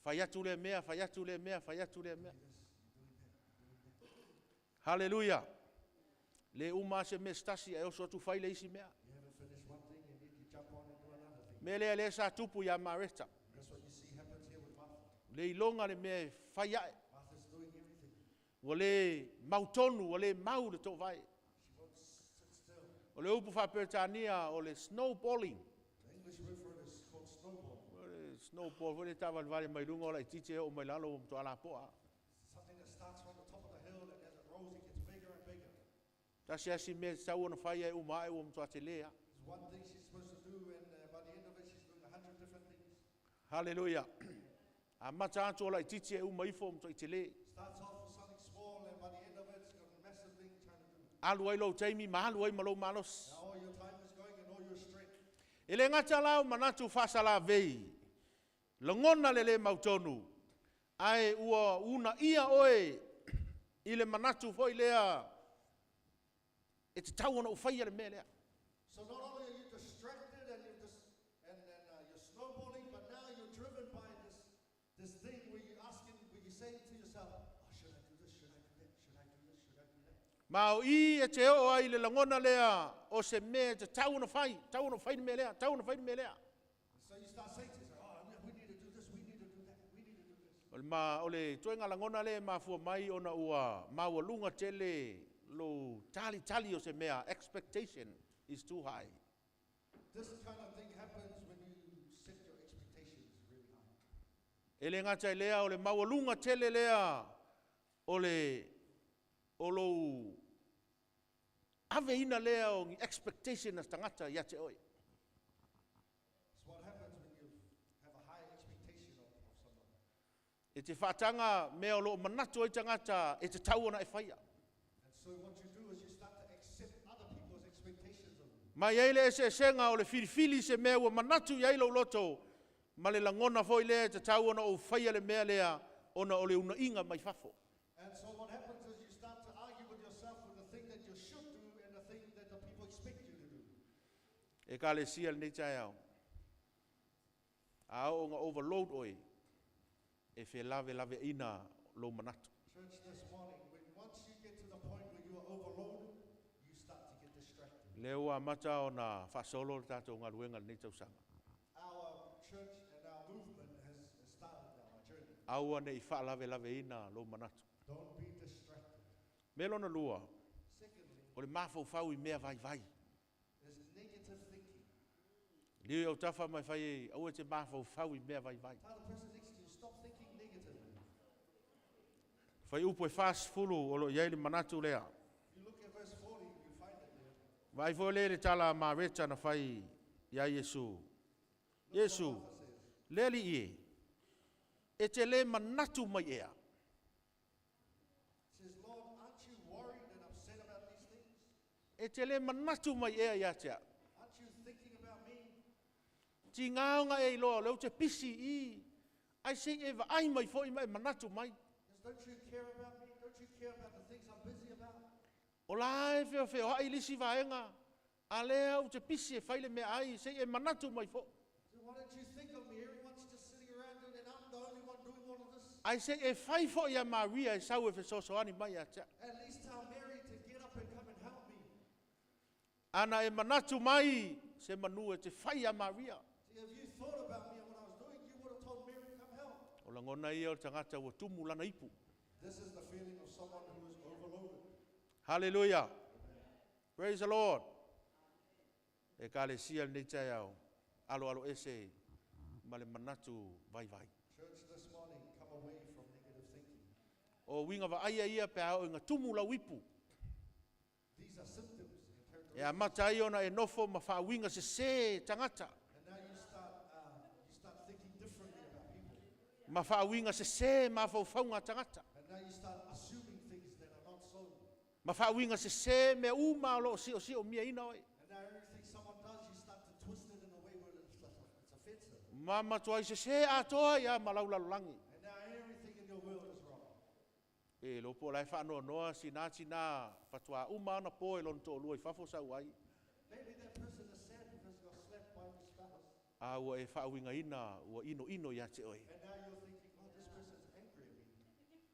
Fai atu lea mea, fai atu lea mea, fai atu lea mea. Haleluia. Le uma se mea se tasi ae oso atu fai le isi mea. You haven't finished one thing and yet you jump on and do another thing. Mea lea lea sa tupu iā Mareta. That's what you see happens here with Martha. Le iloga le mea e fai ae. Martha's doing everything. Ua le mautonu, ua le mau le toovae. She won't sit still. O le upu faaperetania o le snowballing. The English word for it is called snowballing. O le snowball foi le taavalevale mai luga o laitiiti e oo mai lalo ua matuā lapoa. Something that starts from the top of the hill and as it rolls, it gets bigger and bigger. Tasi asi mea tatau ona fai ae uma ae ua matuā telē a. There's one thing she's supposed to do, and by the end of it, she's doing 100 different things. Haleluia. Amata atu o laitiiti e uma ifo ua matuai telē. Starts off with something small, and by the end of it, it's got a massive thing trying to do. Alu ai lou taimi ma alu ai ma lou malosi. Now all your time is going and all your strength. E le gata la o manatu faasalavei, lagona le lē mautonu, ae ua uunaia oe i le manatu foi lea e tatau ona ou faia le mea lea. So not only are you distracted and you just and you're snowballing, but now you're driven by this thing where you asking, where you saying to yourself, "Oh, should I do this? Should I do that? Should I do this? Should I do that?" Ma o i e te oo ai le lagona lea o se mea e tatau ona fai, tatau ona fai le mea lea, tatau ona fai le mea lea. And so you start saying to yourself, "Oh, we need to do this. We need to do that. We need to do this." O le ma o le toega lagona lea e mafua mai ona ua maualuga tele lou talitali o se mea, expectation is too high. This kind of thing happens when you set your expectations really high. E le gata i lea o le maualuga tele lea. O le o lou aveina lea o ni expectation a tagata ia te oe. It's what happens when you have a high expectation of someone. E te faataga mea o loo manatu ai tagata e tatau ona e faia. And so what you do is you start to accept other people's expectations of you. Ma i ai le eseesega o le filifili se mea ua manatu i ai lou loto ma le lagona foi lea e tatau ona ou faia le mea lea ona o le unaiga mai fafo. And so what happens is you start to argue with yourself with the thing that you should do and the thing that the people expect you to do. Ekalesia lenei taeao. A oo ina overload oe, e felavelaveaina lou manatu. Church, this morning, when once you get to the point where you are overloaded, you start to get distracted. Lea ua amata ona faasolo le tatou galuega lenei tausaga. Our church and our movement has started now, our journey. Aua ne i faalavelaveina lou manatu. Don't be distracted. Mea lona lua, Secondly, o le mafaufau i mea vaivai. is negative thinking. Lio i autafa ma fai ai, aua e te mafaufau i mea vaivai. Tell the person next to you, stop thinking negatively. Fuaiupu e 40 o loo i ai le manatu lea. If you look at verse 40, you find it there. Vaai foi lea i le tala a Mareta na fai iā Iesu. Look what Iesu, Martha says. le Alii e, e te le manatu mai ea. Says, Lord, aren't you worried and upset about these things? E te le manatu mai ea ia te au. Aren't you thinking about me? Tiga ona e iloa o lea ou te pisi i i, ae se i e vaai mai foi ma e manatu mai. Says, don't you care about me? Don't you care about the things I'm busy about? O la e feofeoai le isi vaega, a o lea ou te pisi e fai le meaai, se i e manatu mai foi. So why don't you think of me? Everyone's just sitting around and I'm the only one doing all of this. Ae se i e fai foi iā Maria e sau e fesoasoani mai ia te au. At least tell Mary to get up and come and help me. Ana e manatu mai, semanu e te fai iā Maria. See, if you thought about me and what I was doing, you would have told Mary to come help. O lagona ia o le tagata ua tumu lana ipu. This is the feeling of someone who is overloaded. Hallelujah. Praise the Lord. Ekalesia lenei taeao, aloalo ese ma le manatu vaivai. Church, this morning, come away from negative thinking. O uiga vaaia ia pe a oo ina tumu lau ipu. These are symptoms and E characteristics. amata ai ona e nofo ma faauiga sesē tagata. And now you start thinking differently about people. Ma faauiga sesē mafaufauga a tagata. And now you start assuming things that are not so. Ma faauiga sesē mea uma o loo siosiomia oe. And now everything someone does, you start to twist it in a way where it's offensive. Ma matuai sesē atoa ia ma lau lalolagi. And now everything in your world is wrong. E le iloa po o la e faanoanoa sina tina faatoa uma ona po e lona toalua i fafo sau ai. Maybe that person is sad because he got slapped by his spouse. A ua e faauigaina ua inoino ia te oe. And now you're thinking, oh, this person's angry at me.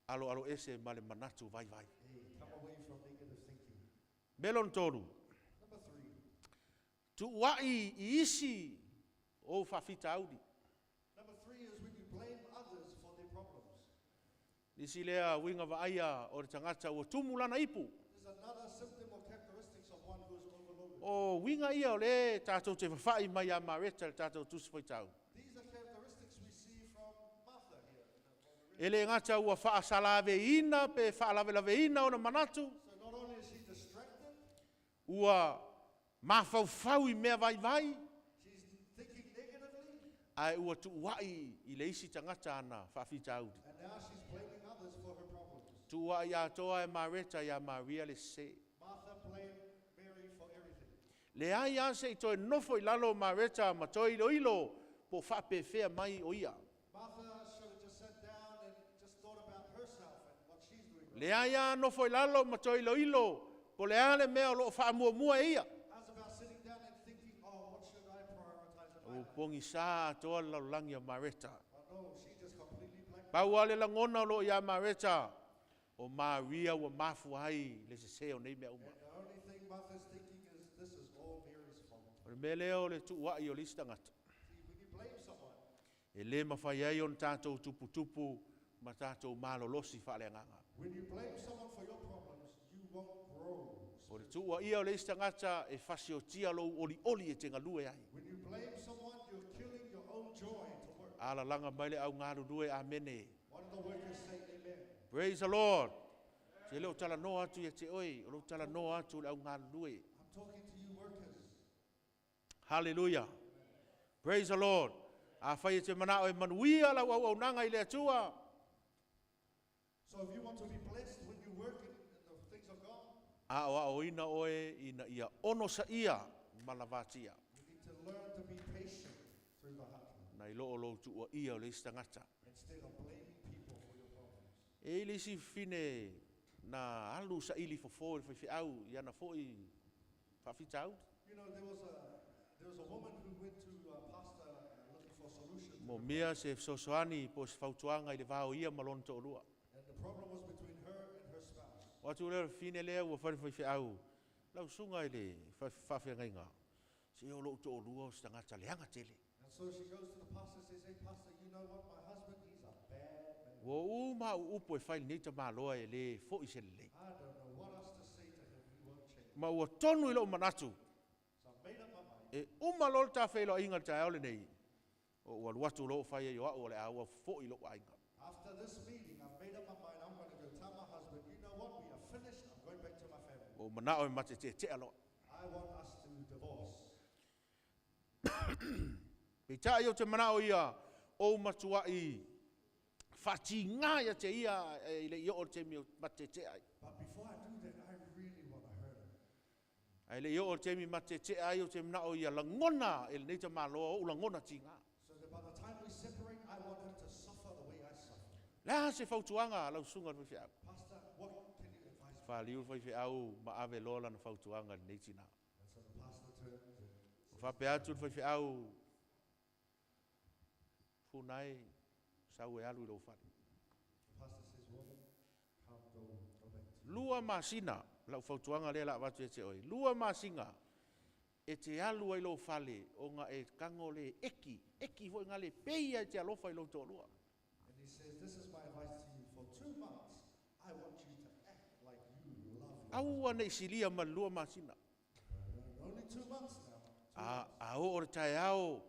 Aloalo ese ma le manatu vaivai. Hey, come away from negative thinking. Mea lona tolu. Number three, Tuuai i isi ou faafitauli. Number three is when you blame others for their problems. Nisi lea uiga vaaia o le tagata ua tumu lana ipu. There's another symptom or characteristics of one who is overloaded. O uiga ia o lea tatou te fafa'i mai ia Mareta i le tatou tusi faitau. These are characteristics we see from Martha here. In the, E le gata ua faasalaveina pe faalavelaveina ona manatu. So not only is she distracted, Ua mafaufau i mea vaivai. she's thinking negatively, Ae ua tuuai i le isi tagata ana faafitauli. and now she's blaming others for her problems. Tuuai atoa e Mareta iā Maria le sesē. Martha blamed Mary for everything. Leai lava se i toe nofo i lalo o Mareta ma toe iloilo po o faapefea mai o ia. Martha should have just sat down and just thought about herself and what she's doing wrong. Leai lava nofo i lalo ma toe iloilo po o le a le mea o loo faamuamua e ia. How's about sitting down and thinking, oh, what should I prioritize in my Ua life? pogisā atoa le lalolagi o Mareta. But no, she just completely blacked. Pau lava le lagona o loo iā Mareta, o Maria ua mafua ai le sesē o nei mea uma. And the only thing Martha's thinking is, this is all Mary's fault. O le mea lea o le tuuai o le isi tagata. See, when you blame someone, E le mafai ai ona tatou tuputupu ma tatou malolosi faaleagaga. when you blame someone for your problems, you won't grow. O le tuuaia o le isi tagata e fasiotia lou olioli e te galue ai. When you blame someone, you're killing your own joy to work. Alalaga mai le au galulue amene. One of the workers say amen. Praise the Lord. Se leo tala noa atu ia te oe, o lou tala noa atu le au galulue. I'm talking to you workers. Hallelujah. Praise the Lord. A whai e te mana o e manuia lau au au nanga i le atua. So if you want to be blessed when you work in the things of God, A o a o ina oe ina ia ono sa ia malavatia. you need to learn to be patient through the hard times Na i loo lou tua ia o le isi tagata. instead of blaming people for your problems. E i le isi fine na alu sa ili fofo i le whaiwhiau, i ana foi whaafitau. You know, there was a woman who went to a pastor looking for a solution. to Mo her mea se sosoani po se fautuanga i le vao ia ma lona to'olua. And the problem was between her and her spouse. O atu lea fine lea ua whare whaiwhiau, lau sunga i le whawhiangaiga. Se o lou to'olua o se tagata leaga tele. And so she goes to the pastor and says, "Hey, pastor, you know what? My husband, he's a bad man. Ua uma u upu e whai nei ta maloa e le fo i se lelei. I don't know what else to say to him. He won't change." Ma ua tonu i lou manatu. So I made up my mind. E uma lolo ta whailo inga le taeao lenei. O ua luatu lou whai e au o le aua fo i lou ainga. After this meeting, I've made up my mind. I'm going to go tell my husband, you know what? We are finished. I'm going back to my family. O manao e mate te te aloa. I want us to divorce. Pe tai o te manao ia o matua i whati ngā ia te ia e, i le i o te mi o mate te ai. But before I do that, I really want to hurt him. Ai le i o te mi mate te ai o te manao ia langona e le nei ta maloa o langona ti ngā. So that by the time we separate, I want him to suffer the way I suffer. La se fautuanga lau sunga le whaiwhiau. Pastor, what can you advise me? Whaliu whaiwhiau ma ave lola na fautuanga le nei tina. And so the pastor turns and O whape atu le whaiwhiau funai sau e alu i lou fale. the pastor says, "Woman, come, go back to Lua masina, lau fautuanga lea la avatu e te oe. Lua masina, e te alu ai lou fale, o ngā e kango le eki, eki foi ngā le peia e te alofa i lou to'olua. And he says, "This is my advice to you. For 2 months, I want you to act like you love your Aua nei silia ma le lua masina. husband." Only 2 months now. Two A, months. a o o le tae ao,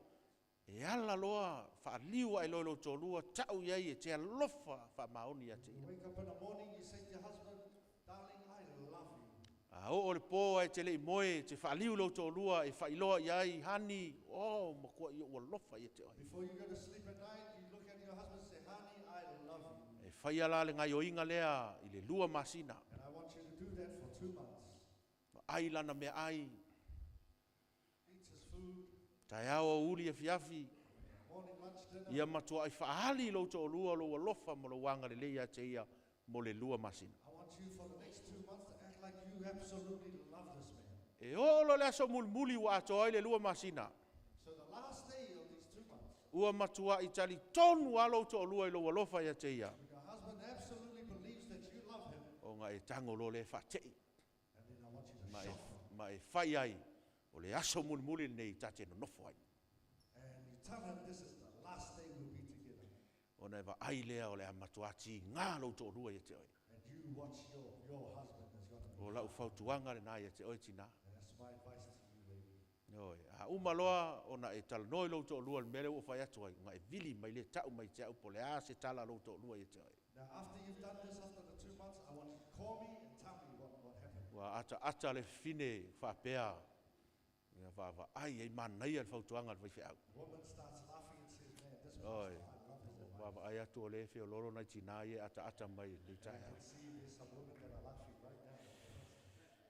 e ala loa, whaaliu ai loi lou to'olua, tau iai e te alofa wha maoni a te You ia. wake up in the morning, you say to your husband, "Darling, I love you." A o o le pō ai te lei moe, te whaaliu lou to'olua, e whailoa iai, hani, o, makua i o alofa ia te oe. Before you go to sleep at night, you look at your husband and say, "Honey, I love you." E whai ala le ngai oinga lea i le lua masina. And I want you to do that for 2 months. Ai lana mea ai, Eats his food, tae ao o uli e fiafi, morning, lunch, dinner. ia matua ai whaali lou to'olua, lou alofa mo lou anga le lei te ia mo le lua masina. I want you for the next 2 months to act like you absolutely love this man. E olo le aso mulimuli ua atoa ai le lua masina. So the last day of these 2 months, Ua matua i tali tonu a lou to'olua i lou alofa ia te ia. when your husband absolutely believes that you love him, O ngā e tango lo le whaatei. and then I want you to Ma e, shock him. ma e whai ai o le aso mulimuli nei tate nonofo ai. And you tell him this is the last day we'll be together. O na e va ai lea o le a matua ati ngā lou to'olua ia te oe. And you watch your husband is going to be. O lau fautuanga le nā ia te oe tina. And that's my advice to you, lady. Oi, a uma loa ona e talanoa i lou to'olua le mea lea ua fai atu ai, nga e vili mai le tau mai te au po le a se tala lou to'olua ia te oe. Now, after you've done this, after the 2 months, I want you to call me and tell me what happened. Ua ata ata le fine whaapea, ia va ai ai manaia le fautuanga le vaifeau. The woman starts laughing and says, "Man, this Oi. pastor, I love his advice." Wa va ai atu o le fe o lolo nai tina ia ata ata mai le And I tae. can see there's some women that are laughing right now.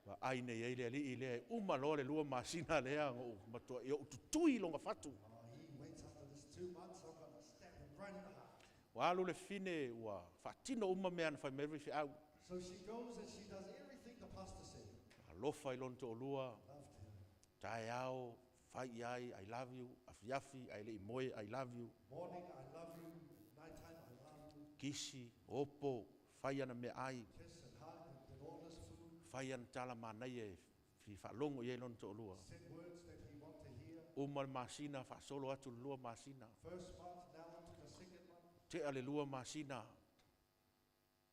Wa ai nei ai le alii le uma loa le lua masina lea ngo matua i o tutui longa fatu. Oh, he waits after this 2 months, I'm going to stab him right in the heart. Wa alu le fine ua whaatino uma mea na whai mai vaifeau. So she goes and she does everything the pastor said. Alofa i lona to'olua, Loved him. tae ao, fai i ai, I love you, afiafi, ai le i moe, I love you, Morning, I love you. Nighttime, I love you. kisi, opo, fai ana mea ai, Kiss and hug and did all this food. fai ana tala manaia e fi whaalongo i ai lona to'olua. Said words that he wanted to hear. Uma le masina, whaasolo atu le lua masina. First month, now on to the second month. Tea le lua masina,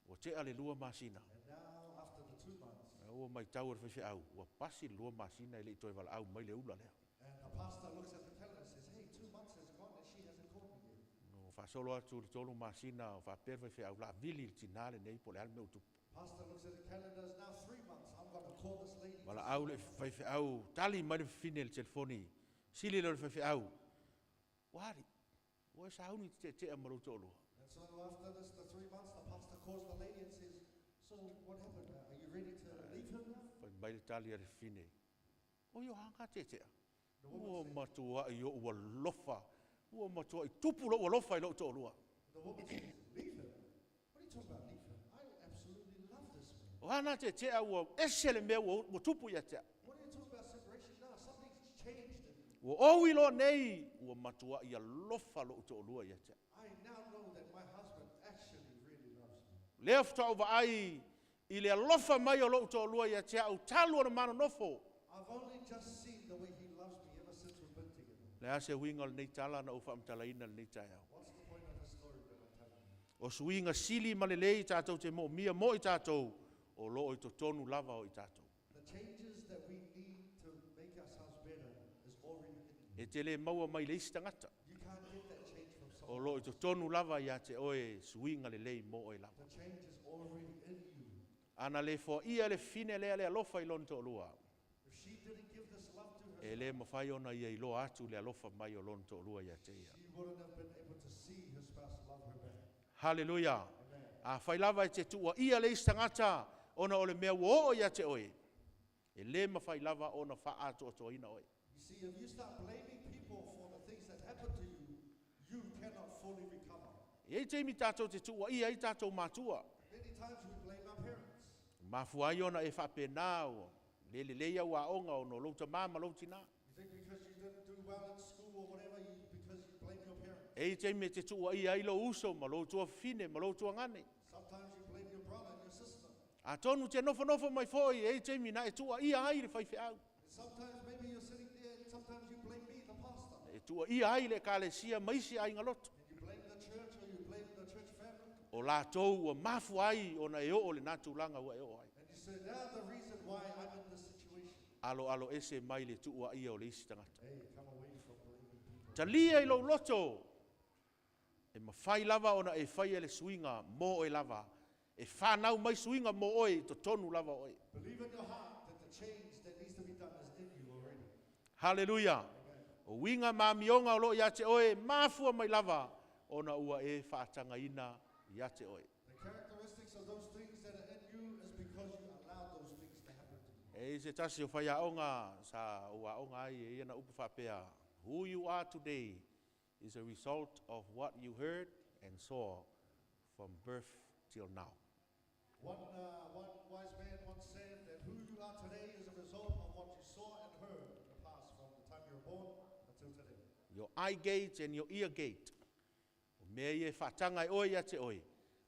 ua tea le lua masina. And now, after the 2 months, Ua mai tau le whaiwhiau, ua pasi le lua masina i le i toe wala au mai le ula lea. and the pastor looks at the calendar and says, "Hey, 2 months has gone and she hasn't called me yet." No Faasolo atu le tolu masina o faapea le faifeau la vili le tinā lenei po o le a le mea ua tupu. Pastor looks at the calendar, it's now 3 months. I'm going to call this lady. Valaau le faifeau, tali mai le fafine i le telefoni. Sili lea o le faifeau. Ua ali, ua e sauni te teetea ma lou toalua. And so after this, the 3 months, the pastor calls the lady and says, "So what happened? Are you ready to leave him now?" Fai mai le tali a le fafine. O io hanga teetea. The Ua woman said, matuai o ua lofa. Ua matuai tupu lo ua lofa i lou toalua. The woman says, "Leave him? What are you talking about, leave him? I absolutely love this man." O hana teetea ua ese le mea ua tupu ia tea. What are you talking about separation now? Something's changed in me. Ua oi loa nei, ua matuai alofa lou toalua ia tea. I now know that my husband actually really loves me. Lea faatoa vaai i le alofa mai o lou toalua ia te au talu ona manonofo. I've only just seen the way he loves me ever since we've been together. Le a se uiga o lenei tala na ou faamatalaina lenei taeao. What's the point of the story that I'm telling you? O suiga sili ma lelei tatou te moomia mo i tatou o loo i totonu lava o i tatou. The changes that we need to make ourselves better is already in you. E te le maua mai le isi tagata. You can't get that change from O someone. loo i totonu lava ia te oe suiga lelei mo oe lava. The change is already in you. Ana le foaia le fine lea le alofa i lona toalua. If she didn't give this love to her, E le mafai ona ia iloa atu le alofa mai o lona toalua ia te ia. she wouldn't have been able to see her spouse love her back. Haleluia. Amen. Afai lava e te tuuaia le isi tagata ona o le mea ua oo ia te oe. E le mafai lava ona faaatoatoaina oe. You see, if you start blaming people for the things that happen to you, you cannot fully recover. E ai taimi tatou te tuuaia ai tatou matua. Many times we blame our parents. Mafua ai ona e faapena ua le lelei au aoga ona o lou tamā ma lou tinā. You think because you didn't do well in school or whatever, because you blame your parents. E ai taimi e te tuuaia ai lou uso ma lou tuafafine ma lou tuagane. Sometimes you blame your brother and your sister. Atonu te nofonofo mai foi e ai taimi na e tuuaia ai le faifeau. And sometimes maybe you're sitting there and sometimes you blame me, the pastor. E tuuaia ai le ekalesia ma isi aiga loto. And you blame the church or you blame the church family. O latou ua mafua ai ona e oo lena tulaga ua e oo ai. And you say, they're the reason why I'm in this situation. Alo alo ese mai le tuuaia o le isi tagata. Hey, come away from blaming people. Talia i lou loto. E mafai lava ona e faia le suiga mo oe lava. E whanau mai suiga mo oe i totonu lava oe. Believe in your heart that the change that needs to be done is in you already. Haleluia. O uiga ma amioga o loo ia te oe, mafua mai lava ona ua e faatagaina ia te oe. The characteristics of those things that are in you is because you allowed those things to happen to you. E i se tasi o faiaoga sa o aoga ai e ia na upu faapea, "Who you are today is a result of what you heard and saw from birth till now." One wise man once said that who you are today is a result of what you saw and heard in the past from the time you were born until today. Your eye gate and your ear gate. O mea ia e faataga e oe ia te oe,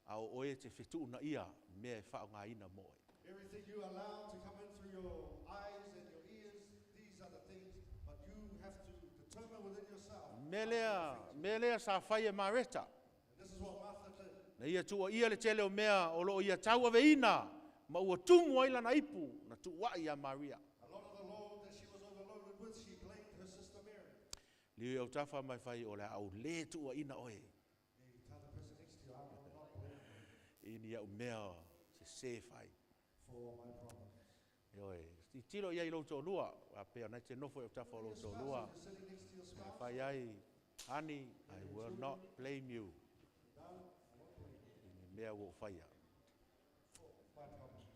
a o oe te fetuuna ia mea e faaaogaina mo oe. Everything you allow to come in through your eyes and your ears, these are the things, but you have to determine within yourself. Mea lea sa fai e Mareta. And this is what Martha did. Na ia tuuaia le tele o mea o loo ia tauaveina ma ua tumu ai lana ipu na tuuai ia Maria. A lot of the load that she was overloaded with, she blamed her sister Mary. Liu i autafa mai fai o le a ou le tuuaina oe. Yeah, you tell the person next to you, "I will not blame you I ni au mea sesē fai. for my problems." E oe, i tilo ia i lou toalua, a pea nai te nofo i autafa o lou Your spouse, toalua. if you're sitting next to your E spouse, fai ai, "Honey, I will not blame you darling, I won't blame you i ni mea ua ou faia. For my problems."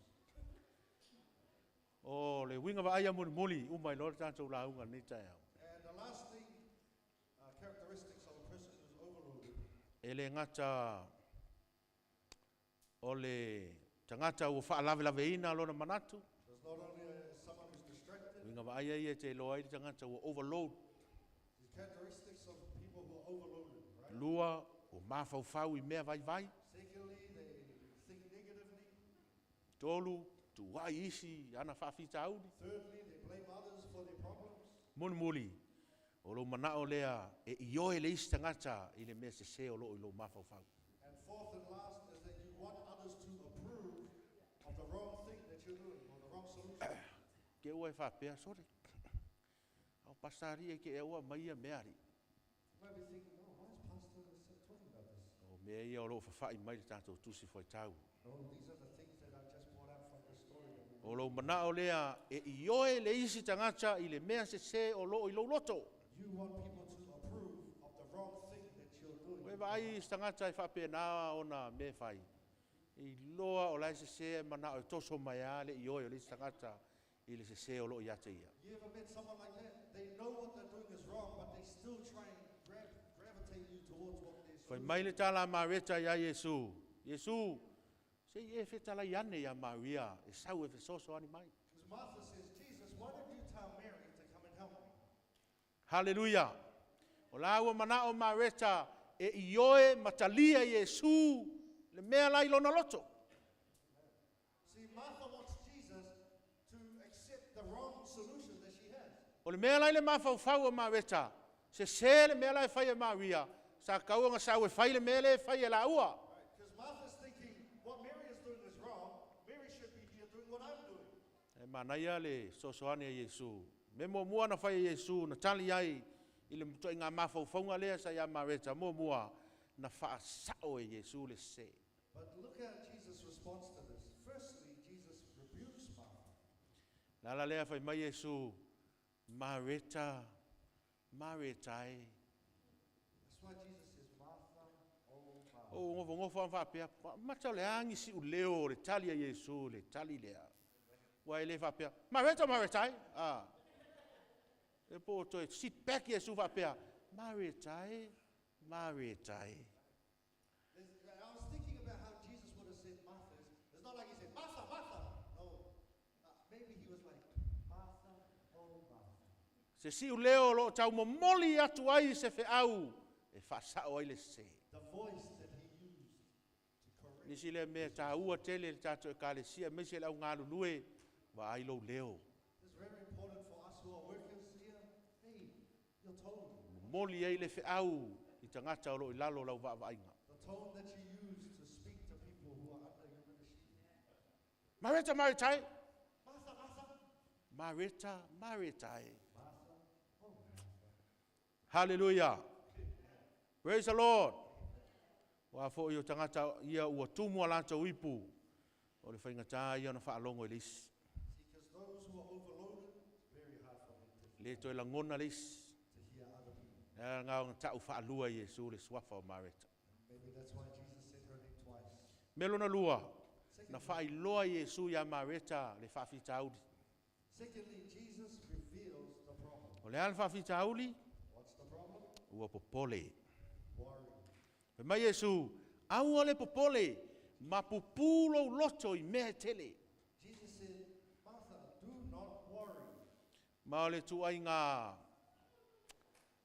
O le uiga vaai a mulimuli uma i loa le tatou lauga lenei taeao. And the last thing, characteristics of a person who's overloaded. E le gata o le tagata ua faalavelaveina lona manatu. There's not only someone who's distracted, Uiga vaai ai e te iloa ai le tagata ua overload. The characteristics of people who are overloaded, right? Lua, ua mafaufau i mea vaivai. Secondly, they think negatively. Tolu, tuuai isi ana faafitauli. Thirdly, they blame others for their problems. Mulimuli, o lou manao lea e ioe le isi tagata i le mea sesē o loo i lou mafaufau. And fourth and last is that you want others to approve of the wrong thing that you're doing or the wrong solution. Ke ua e faapea, sore. Au pasari e ke e ua mai ia mea ari. You might be thinking, "Oh, why is Pastor talking about Mea ia o loo fafa'i mai le tatou tusi fuaitau. No, these are the things that I just brought out from the story that we O lou mana'o lea e ioe le isi tagata i le mea sesē o loo i lou loto. You want people to approve of the wrong thing that you're doing. Ua e vaai i se tagata e faapenā ona mea e fai. E iloa o la e sesē ae mana'o e toso mai lava le ioe o le isi tagata i le sesē o loo ia te ia. You ever met someone like that? They know what they're doing is wrong, but they still try and gravitate you towards what they're Fai doing. mai le tala a Mareta iā Iesu, Iesu, se i e fetalai ane iā Maria e sau e fesoasoani mai. Because Martha says, Jesus, why don't you tell Mary to come and help me? Haleluia! O la ua mana'o Mareta e ioe ma talia Iesu le mea la i lona loto. See, Martha wants Jesus to accept the wrong solution that she has. O le mea la i le mafaufau o Mareta, sesē le mea la e fai e Maria, sa tatau ona sau e fai le mea lea e fai e laua. Because Martha's thinking what Mary is doing is wrong. Mary should be here doing what I'm doing. E manaia le fesoasoani a Iesu. Mea muamua na fai e Iesu na tali ai i le ituaiga mafaufauga lea sa ia Mareta, muamua na faasa'o e Iesu le sesē. But look at Jesus' response to this. Firstly, Jesus rebukes Martha. Le ala lea fai mai Iesu, Mareta, Mareta e. That's why Jesus says, Martha, oh Martha. Ou nofonofo lava ma faapea, mata o le a nisi siuleo o le tali a Iesu le tali lea. Ua e le faapea, Mareta, Mareta e. A. E po o toe sit back Iesu faapea, Mareta e, Mareta e. I was thinking about how Jesus would have said Martha. It's not like he said, Martha, Martha. No. Maybe he was like, Martha, oh Martha. Se siuleo o loo taumomoli atu ai se feau e faasa'o ai le sesē. The voice that he used to correct. Nisi lea mea taua tele i le tatou ekalesia aemaise le au galulue, vaai lou leo. It's very important for us who are workers here. Hey, your tone. Momoli ai le feau i tagata o loo i lalo o lau vaavaaiga. The tone that you use to speak to people who are under your ministry. Mareta, Mareta e. Martha, Martha. Mareta, Mareta e. Martha, oh Martha. Hallelujah. Praise the Lord. Aua foi o tagata ia ua tumu a latou ipu. O le faigata ia ona faalogo i le isi. See, because those who are overloaded, it's very hard for them to, Le toe lagona le isi. to hear other people. E ala ona ta'u faalua e Iesu le suafa o Mareta. Maybe that's why Jesus said her name twice. Mea lona lua, na Secondly, faailoa Iesu iā Mareta le faafitauli. secondly, Jesus reveals the problem. O le a le faafitauli? What's the problem? Ua popole. Worry. Fai mai Iesu, aua le popole, ma pupū lou loto i mea e tele. Jesus said, Martha, do not worry. Ma o le ituaiga,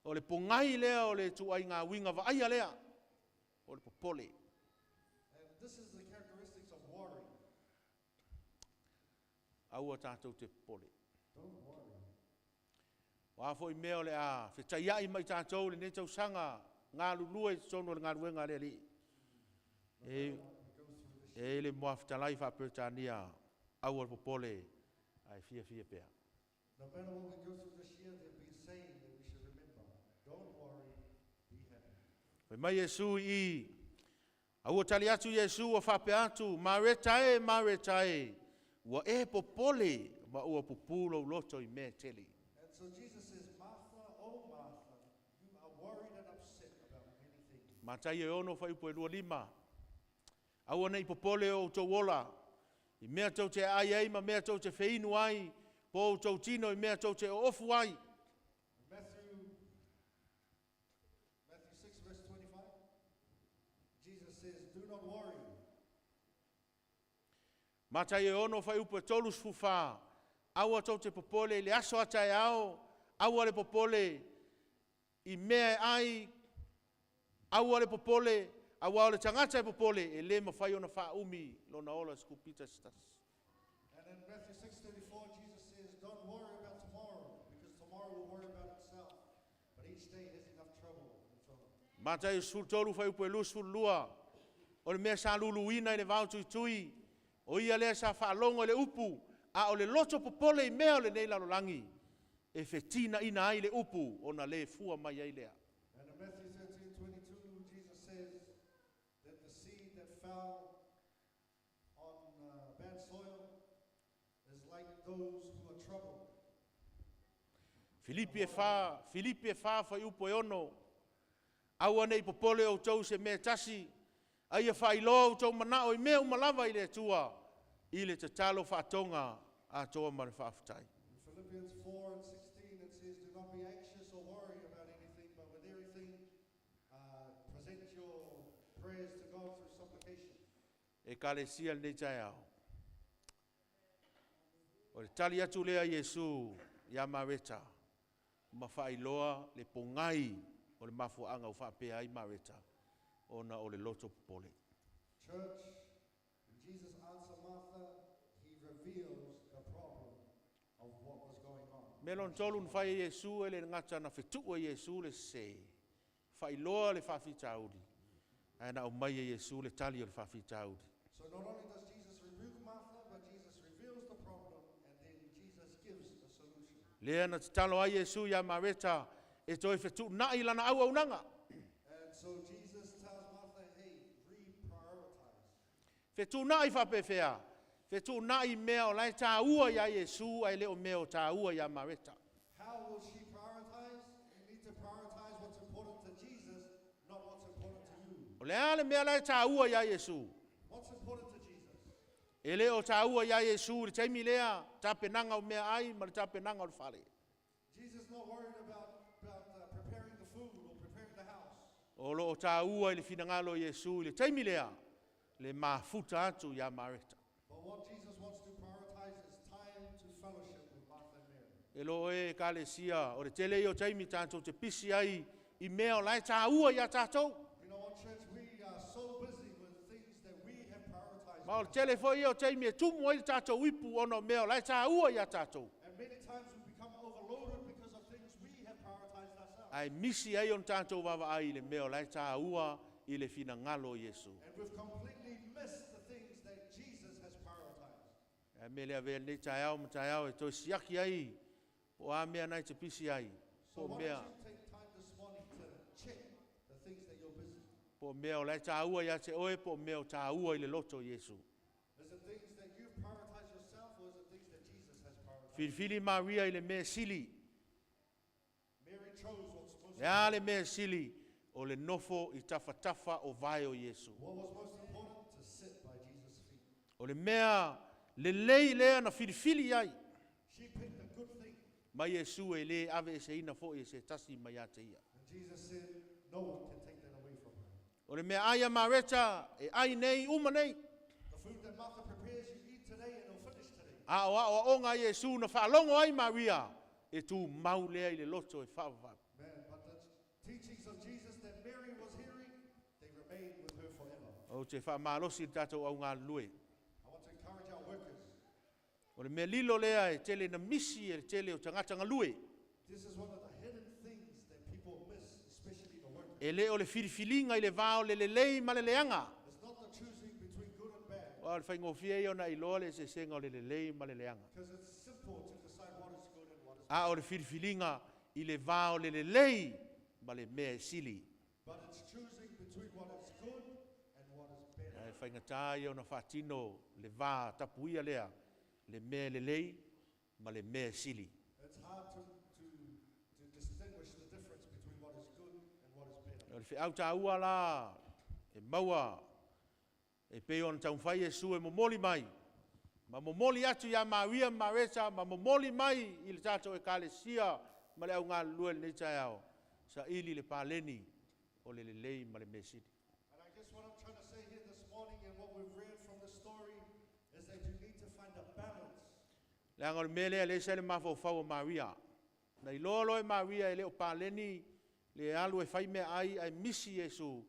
o le pogai lea o le ituaiga uiga vaaia lea, o le popole. And this is the characteristics of worry. Aua tatou te popole. Don't worry. O a foi mea o le a fetaiai ma i tatou lenei tausaga galulue i totonu o le galuega a le Alii. No E, matter what we go through this e le muafitalai faa-Peretania, aua le popole, ae fiafia pea. No matter what we go through this year, there'll be a saying that we should remember. Don't worry, be happy. Fai mai Iesu i, a ua tali atu Iesu ua faapea atu, Mareta e, Mareta e, ua e popole ma ua pupū lou loto i mea e tele. And so Jesus says, Martha, oh Martha, you are worried and upset about many things. Mataio e 6 fuaiupu e 25. Aua nei popole o outou ola, i mea tou te aai ai ma mea tou te feinu ai, po o outou tino i mea tou te oofu ai. Matthew 6, verse 25, Jesus says, Do not worry. Mataio e 6 fuaiupu e 34, aua tou te popole i le aso a taeao, aua le popole i mea e ai, aua le popole, auā o le tagata e popole, e le mafai ona faaumi lona ola se kupita se tasi. And in Matthew 6:34, Jesus says, Don't worry about tomorrow, because tomorrow will worry about itself. But each day has enough trouble of its own. Mataio 13 fuaiupu e 22, o le mea sa luluina i le vao tuitui, o ia lea sa faalogo i le upu, a o le loto popole i mea o lenei lalolagi, e fetina'ina ai le upu, ona le fua mai ai lea. And in Matthew 13:22, Jesus says, fell on bad soil is like those who are troubled. Filipi e 4, Filipi e 4 fuaiupu e 6. Aua nei popole outou se mea tasi, a ia faailoa outou manao i mea uma lava i le Atua, i le tatalo faatoga atoa ma le faafetai. In Philippians 4 and 16, it says, Do not be anxious or worry about anything, but with everything, present your prayers to God through supplication. Ekalesia lenei taeao. O le tali atu lea Iesu ia Mareta, ma faailoa le pogai o le mafuaaga ua faapea ai Mareta, ona o le loto popole. Church, when Jesus answered Martha, he reveals the problem of what was going on. Mea lona tolu na fai e Iesu e le gata na fetuu e Iesu le sese. Faailoa le faafitauli. Ae na aumai e Iesu le tali o le faafitauli. So not only does Jesus rebuke Martha, but Jesus reveals the problem and then Jesus gives a solution. Lea na tatalo ai Iesu ia Mareta e toe fetuunai lana auaunaga. And so Jesus tells Martha, hey, reprioritize. Fetuunai faapefea. Fetuunai mea o la e tāua ia Iesu ae le o mea o tāua ia Mareta. How will she prioritize? You need to prioritize what's important to Jesus, not what's important to you. O le a le mea la e tāua ia Iesu. What's important to Jesus? E le o tāua ia Iesu le taimi lea, tapenaga o meaai ma le tapenaga o le fale. Jesus not worried about preparing the food or preparing the house. O lo o tāua i le finagalo o Iesu i le taimi lea, le mafuta atu ia Mareta. But what Jesus wants to prioritize is time to fellowship with Martha and Mary. E lo e ekalesia, o le tele ia o taimi tātou te pisi ai i mea o la e tāua ia tātou. You know what, church? We are so busy with things that we have prioritized. Ma o le tele foi ia o taimi e tumu ai le tātou ipu ona o mea o la e tāua ia tātou. And many times we become overloaded because of things we have prioritized ourselves. Ae misi ai ona tātou vaavaai i le mea o la e tāua i le finagalo o Iesu. And we've completely missed the things that Jesus has prioritized. Ae mea lea avea lenei taeao ma taeao e toe siaki ai, po o a mea na e te pisi ai. So Po o why mea, don't you take time this morning to check the things that you're busy? po o mea o la e tāua ia te oe, po o mea o tāua i le loto o Iesu. Is it things that you've prioritized yourself or is it things that Jesus has prioritized? Filifili Maria i le mea sili. Mary chose what's most Le a le mea sili o le nofo i tafatafa o vae o Iesu. What was most important? To sit by Jesus' feet. O le mea lelei lea na filifili ai. She picked the good thing. Ma Iesu e le aveeseina foi e se tasi mai ia te ia. And Jesus said, no one can take that away from her. O le mea ai a Mareta e ai nei uma nei. The food that Martha prepares, you eat today and it'll finish today. A o a o onga Iesu na faalogo ai Maria e tu mau lea i le loto e faavavau. Man, but the teachings of Jesus that Mary was hearing, they remained with her forever. Ou te faamalosi i le tatou au galulue. I want to encourage our workers. O le mea lilo lea e tele na misi e le tele o tagata galue. This is one of the hidden things that people miss, especially the workers. E le o le filifiliga i le va o le lelei ma le leaga. It's not the choosing between good and bad, Ua o le faigofie ia ona iloa le eseesega o le lelei ma le leaga. because it's simple to decide what is good and what is A o le filifiliga i le va o le lelei ma le mea e sili. But it's choosing between what is good and what is better. Ae faigata ia ona faatino le va tapuia lea, le mea lelei ma le mea e sili. It's hard to distinguish the difference between what is good and what is better. O le feau tāua la e maua e pei ona taumafai Iesu e momoli mai. Ma momoli atu ia Maria ma Mareta, ma momoli mai i le tatou ekalesia ma le au galulue lenei taeao. Saili le paleni o le lelei ma le mea sili. And I guess what I'm trying to say here this morning and what we've read from the story is that you need to find a balance. Leaga o le mea lea lea sa i le mafaufau o Maria. Na iloa loa e Maria e le o paleni le alu e fai meaai ae misi Iesu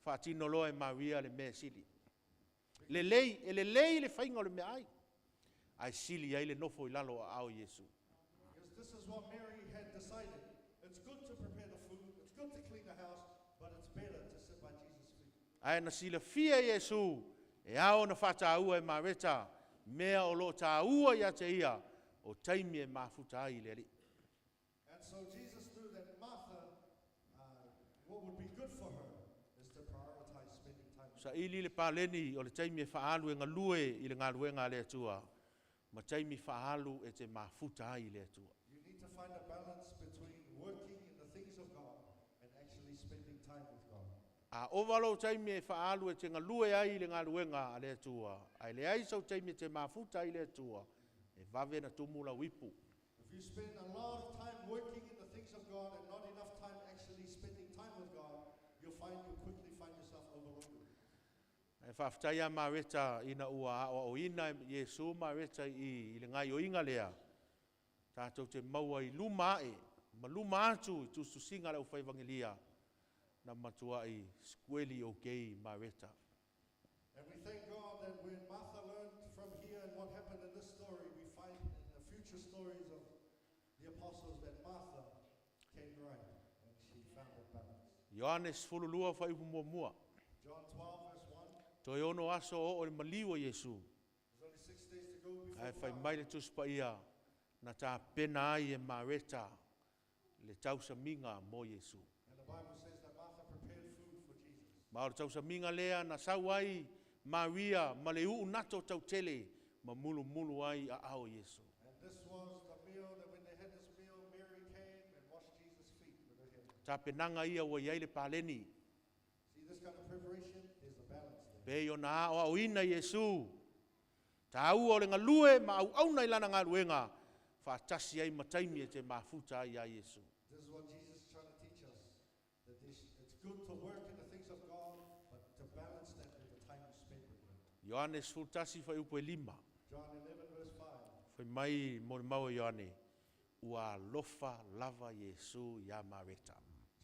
faatino loa e Maria le mea sili. Lelei, e lelei le faiga o le meaai. Ae sili ai le nofo i lalo o aao o Iesu. Because this is what Mary had decided. It's good to prepare the food, it's good to clean the house, but it's better to sit by Jesus' feet. Ae na silafia Iesu e ao na faataua e Mareta mea o lo tāua ia te ia o taimi e mafuta ai i le Alii. And so Jesus knew that Martha, what would be good for her is to prioritize spending time with Saili le paleni o le taimi e faaalu e galue i le galuega a le Atua, ma taimi faaalu e te mafuta ai i le Atua. You need to find a balance between working in the things of God and actually spending time with God. A ova lou taimi e faaalu e te galue ai i le galuega a le Atua, ae leai sau taimi e te mafuta ai i le Atua, e vave na tumu lau ipu. If you spend a lot of time working in the things of God and not enough time actually spending time with God, you'll quickly find yourself overloaded. E faafetai ia Mareta ina ua aoaoina e Iesu Mareta i le gaioiga lea, tatou te maua i luma ae, ma luma atu i tusitusiga a le aufaivagelia, na matuai sikueli okay Mareta. And we thank God that when Martha learned from here and what happened in this story, we find in the future stories of the apostles that Martha came right and she found that balance. Ioane 12 fuaiupu 1. John 12 verse 1. Toe 6 aso oo i le maliu o Iesu. There's only 6 days to go before Ae fai the mai le Tusi Paia na tapena ai e Mareta le tausamiga mo Iesu. And the Bible says that Martha prepared food for Jesus. Ma o le tausamiga lea na sau ai Maria ma le uu nato tautele ma mulumulu ai aao o Iesu. And this was the meal that when they had this meal, Mary came and washed Jesus' feet with her hair. Tapenaga ia ua iai le paleni. See, this kind of preparation, there's a balance there. Pei ona aoaoina Iesu. Tāua o le galue ma auauna i lana galuega, faatasi ai ma taimi e te mafuta ai ia Iesu. This is what Jesus is trying to teach us. That it's good to work in the things of God, but to balance that with the time you spend with Him. Ioane 11 fuaiupu e 5. John 11 verse 5. Fai mai mo le mau o Ioane, ua alofa lava Iesu ia Mareta.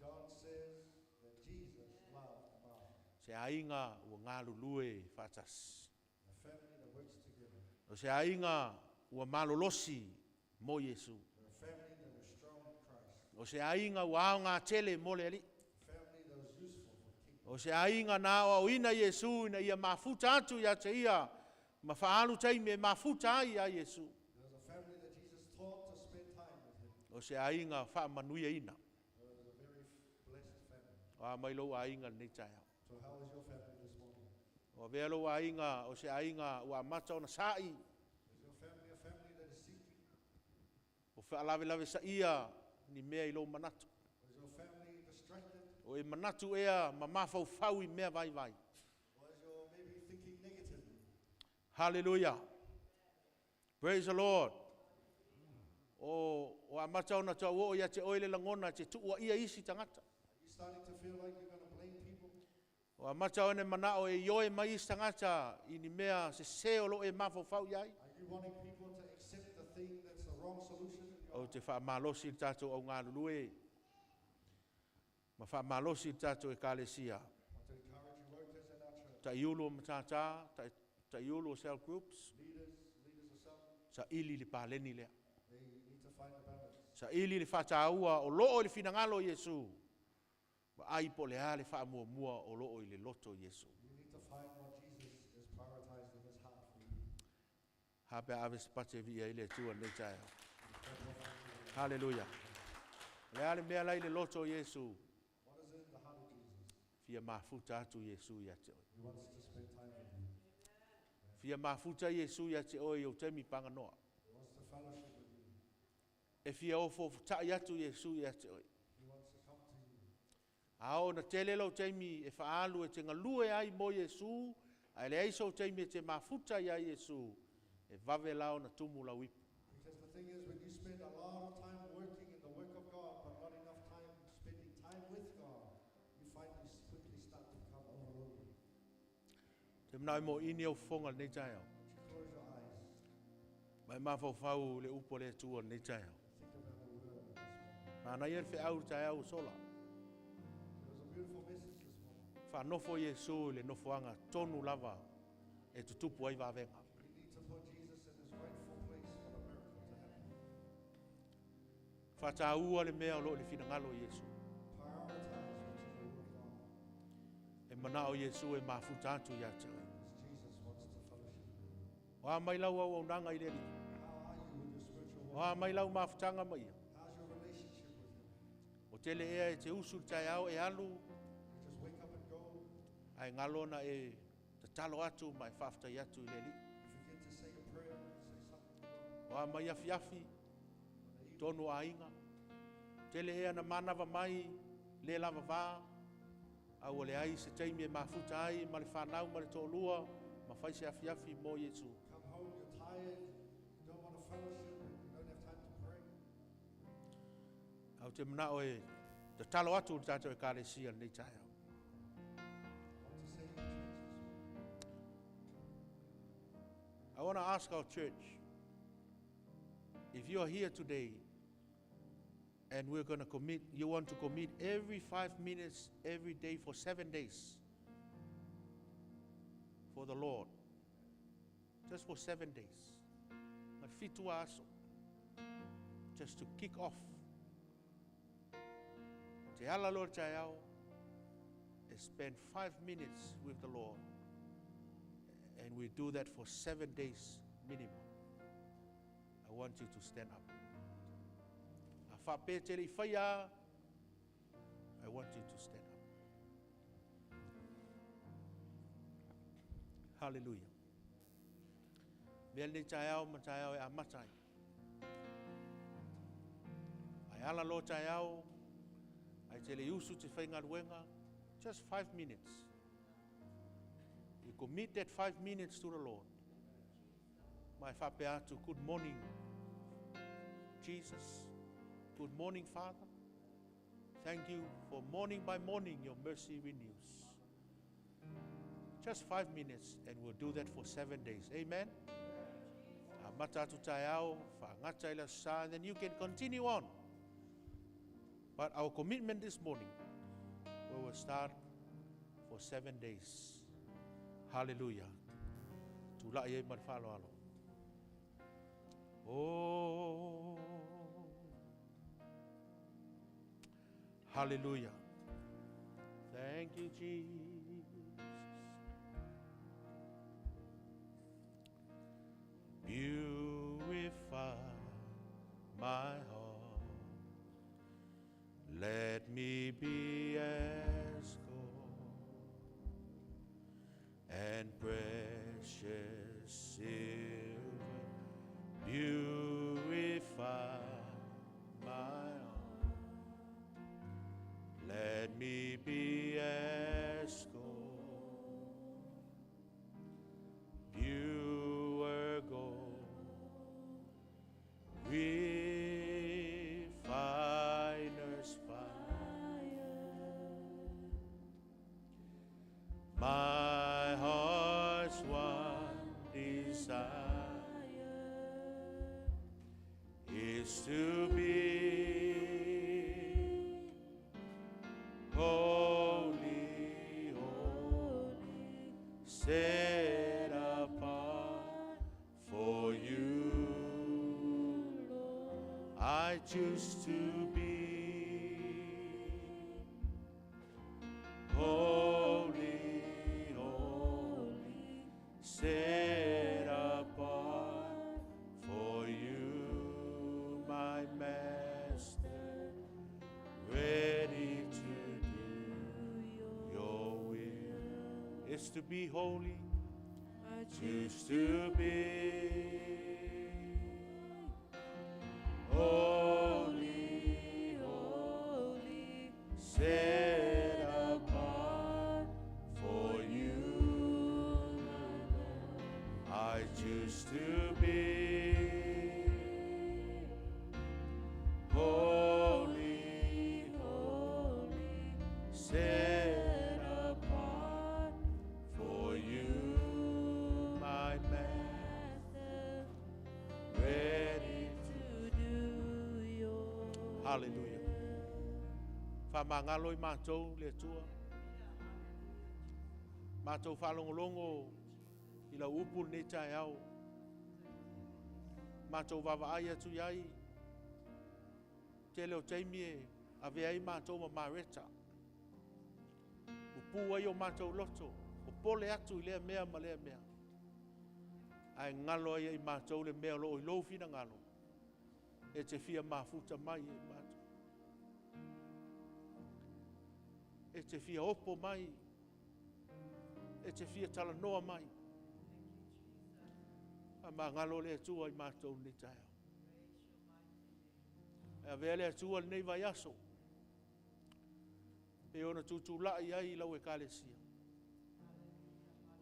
John says that Jesus loved Martha. Se aiga ua galulue faatasi. A family that works together. O se aiga ua malolosi mo Iesu. A family that was strong in Christ. O se aiga ua aoga tele mo le Alii. A family that was useful for the kingdom. O se aiga na aoaoina Iesu ina ia mafuta atu ia te ia, ma faaalu taimi e mafuta ai ia Iesu. There was a family that Jesus taught to spend time with him. O se aiga faamanuiaina. It was a very blessed family. O a mai lou aiga lenei taeao. So how is your family this morning? O avea lou aiga, o se aiga ua amata ona sa'i. Is your family a family that is seeking? O faalavelave saia ni mea i lou manatu. Is your family distracted? O e manatu ea ma mafaufau i mea vaivai. Or is your maybe thinking negatively? Hallelujah. Praise the Lord. O amata ona tau o ia te oe le lagona te tuua ia isi tagata. Are you starting to feel like you're going to blame people? O amata ona manao e ioe mai isi tagata i ni mea se se o lo e mafaufau iai. Are you wanting people to accept the thing that's the wrong solution in your O te faamalosi le tatou augalulue. Ma faamalosi le tatou ekalesia. I want to encourage you workers in our church. Taiulu o matata, taiulu o cell groups. Leaders, leaders of cell, Saili le paleni lea. they need to find a balance. Saili le faataua o loo i le finagalo o Iesu. Ma ai po le a le faamuamua o loo i le loto o Iesu. You need to find what Jesus is prioritized in his heart for you. Hape ave se pate via i le Atua nei taeao. Hallelujah. Le a le mea lai le loto o Iesu. What is in the heart of Jesus? Fia mafuta atu Iesu ia te oe. He wants to spend time with you. Fia mafuta Iesu ia te oe i o taimi paganoa. He wants to fellowship with you. E fia ofo tai atu Iesu ia te oe. He wants to come to you. A o na tele lau taimi e faaalu e te galue ai mo Iesu, ae leai sou taimi e te mafuta ia Iesu, e vave lao na tumu lau ipu. Because the thing is, when you spend a lot of time working in the work of God, but not enough time spending time with God, you find you quickly start to become overloaded. Te manao e mo ini au fofoga lenei taeao. Won't you close your eyes Mai mafaufau le upu o le Atua lenei taeao. and think about the word this morning. Manaia le feau le taeao o sola. There was a beautiful message this morning. Faanofo Iesu i le nofoaga tonu lava e tutupu ai vavega. We need to put Jesus in his rightful place for the miracle to happen. Faataua le mea o loo i le finagalo o Iesu. Prioritize which is the will of God. E manao Iesu e mafuta atu ia te oe. Because Jesus wants to fellowship with you. O a mai lau auaunaga i le Alii. How are you with your spiritual O a walk? mai lau mafutaga ma ia. How's your relationship with him? O tele ea e te usu le taeao e alu. You just wake up and go. Ai ngalo na e tatalo atu ma e faafetai atu i le Alii. You forget to say a prayer, say something to God. O a mai afiafi, tonu aiga. Tele ea na manava mai, le lava vā, a ua leai se taimi e mafuta ai ma le whanau ma le to'olua, ma fai se afiafi mo Iesu. Come home, you're tired, you don't want to fellowship, and you don't have time to pray. Au te manao e tatalo atu le tātou ekalesia lenei taeao. I want to say to the church this morning, I want to ask our church, if you are here today and we're going to commit, you want to commit every 5 minutes every day for 7 days for the Lord. Just for 7 days. Ma fitu aso. Just to kick off. Te ala Lord taeao, and spend 5 minutes with the Lord. And we do that for 7 days minimum. I want you to stand up. A whape te rei whaia, I want you to stand up. Hallelujah. Mea nei taeao ma taeao e amatai. Ai ala lo taeao, ai te le usu te whaingaluenga, just 5 minutes. You commit that 5 minutes to the Lord. My whape atu, good morning, Jesus. Good morning, Father. Thank you for morning by morning your mercy renews. Just 5 minutes and we'll do that for 7 days. Amen. Mata atu taeao, whaangata i la sa, and then you can continue on. But our commitment this morning, we will start for 7 days. Hallelujah. Tula ia i marwhalo alo. Oh. Hallelujah. Thank you, Jesus. Purify my heart. Let me be as gold and precious silver. Purify my heart. Let me be as gold, pure gold, refiner's fire. My heart's one desire is to be holy, holy, set apart for you. I choose to be holy, holy, set apart for you, my Master, ready to do your will. It's to be holy, I choose to be holy, holy, set apart for you. I choose to be holy, holy, set apart for you, my Master, ready to do your Hallelujah. Whamangalo i mātou le Atua. Mātou whalongolongo i lau upu nei taeao. Mātou vavaai atu iai. Te leo teimi e ave ai mātou ma mareta. Upu ai o mātou loto. O pole atu i lea mea ma lea mea. Ai ngalo ai i mātou le mea lo i lou whina ngalo. E te fia mafuta mai e mātou. E te fia opo mai. E te fia talanoa mai. Faamagalo le Atua i matou lenei taeao. E avea le Atua lenei vaiaso e pei ona tutulai ai i lau Ekalesia.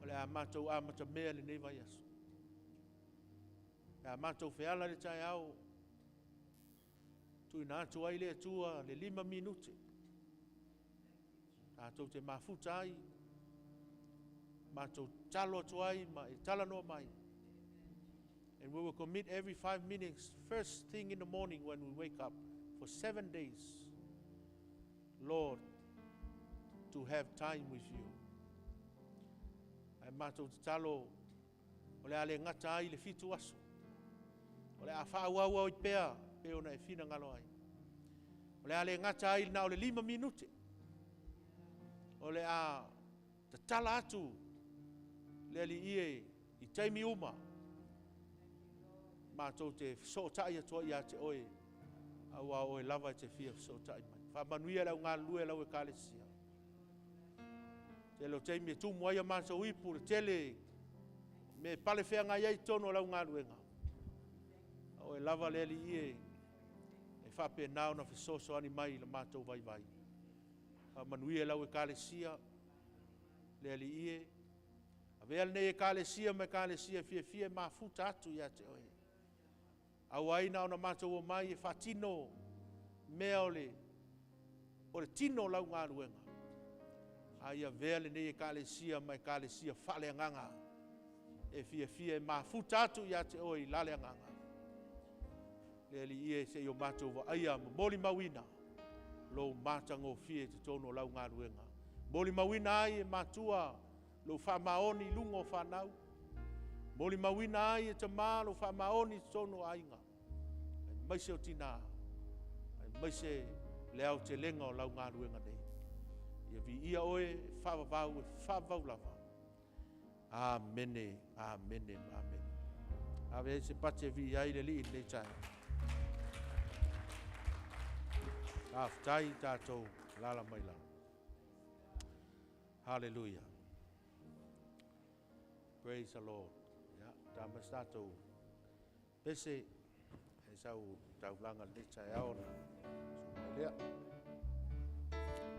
O le a matou amatamea i lenei vaiaso. Pe a matou feala i le taeao, tuuina atu ai le Atua le 5 minute tatou te mafuta ai, matou tatalo atu ai ma e talanoa mai. And we will commit every 5 minutes, first thing in the morning when we wake up, for 7 days, Lord, to have time with you. Ae matou tatalo o le a le gata ai le 7 aso. O le a faaauau ai pea pe ona e finagalo ai. O le a le gata ai na o le 5 minute. O le a tatala atu le Alii e i taimi uma matou te fesootai atu ai ia te oe aua o oe lava e te fia fesootai mai. Faamanuia le au galulue lau Ekalesia. Tele o taimi e tumu ai a matou ipu, le tele me pale feagai ai totonu o lau galuega. A oe lava le Alii e e faapena ona fesoasoani mai i le matou vaivai. Faamanuia i lau Ekalesia, le Alii e. Avea lenei Ekalesia ma Ekalesia e fiafia e mafuta atu ia te oe. Aua ai na ona matou omai e faatino mea o le tino o lau galuega. A ia avea lenei Ekalesia ma Ekalesia faaleagaga e fiafia e mafuta atu ia te oe i la le agaga. Le Alii e se i o matou vaaia ma molimauina lou matagofie i totonu o lau galuega. Molimauina ai e matua lou faamaoni i luga o fanau. Molimauina ai e tama lou faamaoni i totonu o aiga. Aemaise o tina, aemaise le aotelega o lau galuega nei. Ia viia oe e faavavau e faavavau lava. Amene, amene, amene. Ave ai se pati e viia ai le Alii i lenei taeao. Faafetai tatou alaala mai lalo. Hallelujah. Praise the Lord. Ya, ta mas tatou pese e sau taulaga lenei taeao na so mai lea.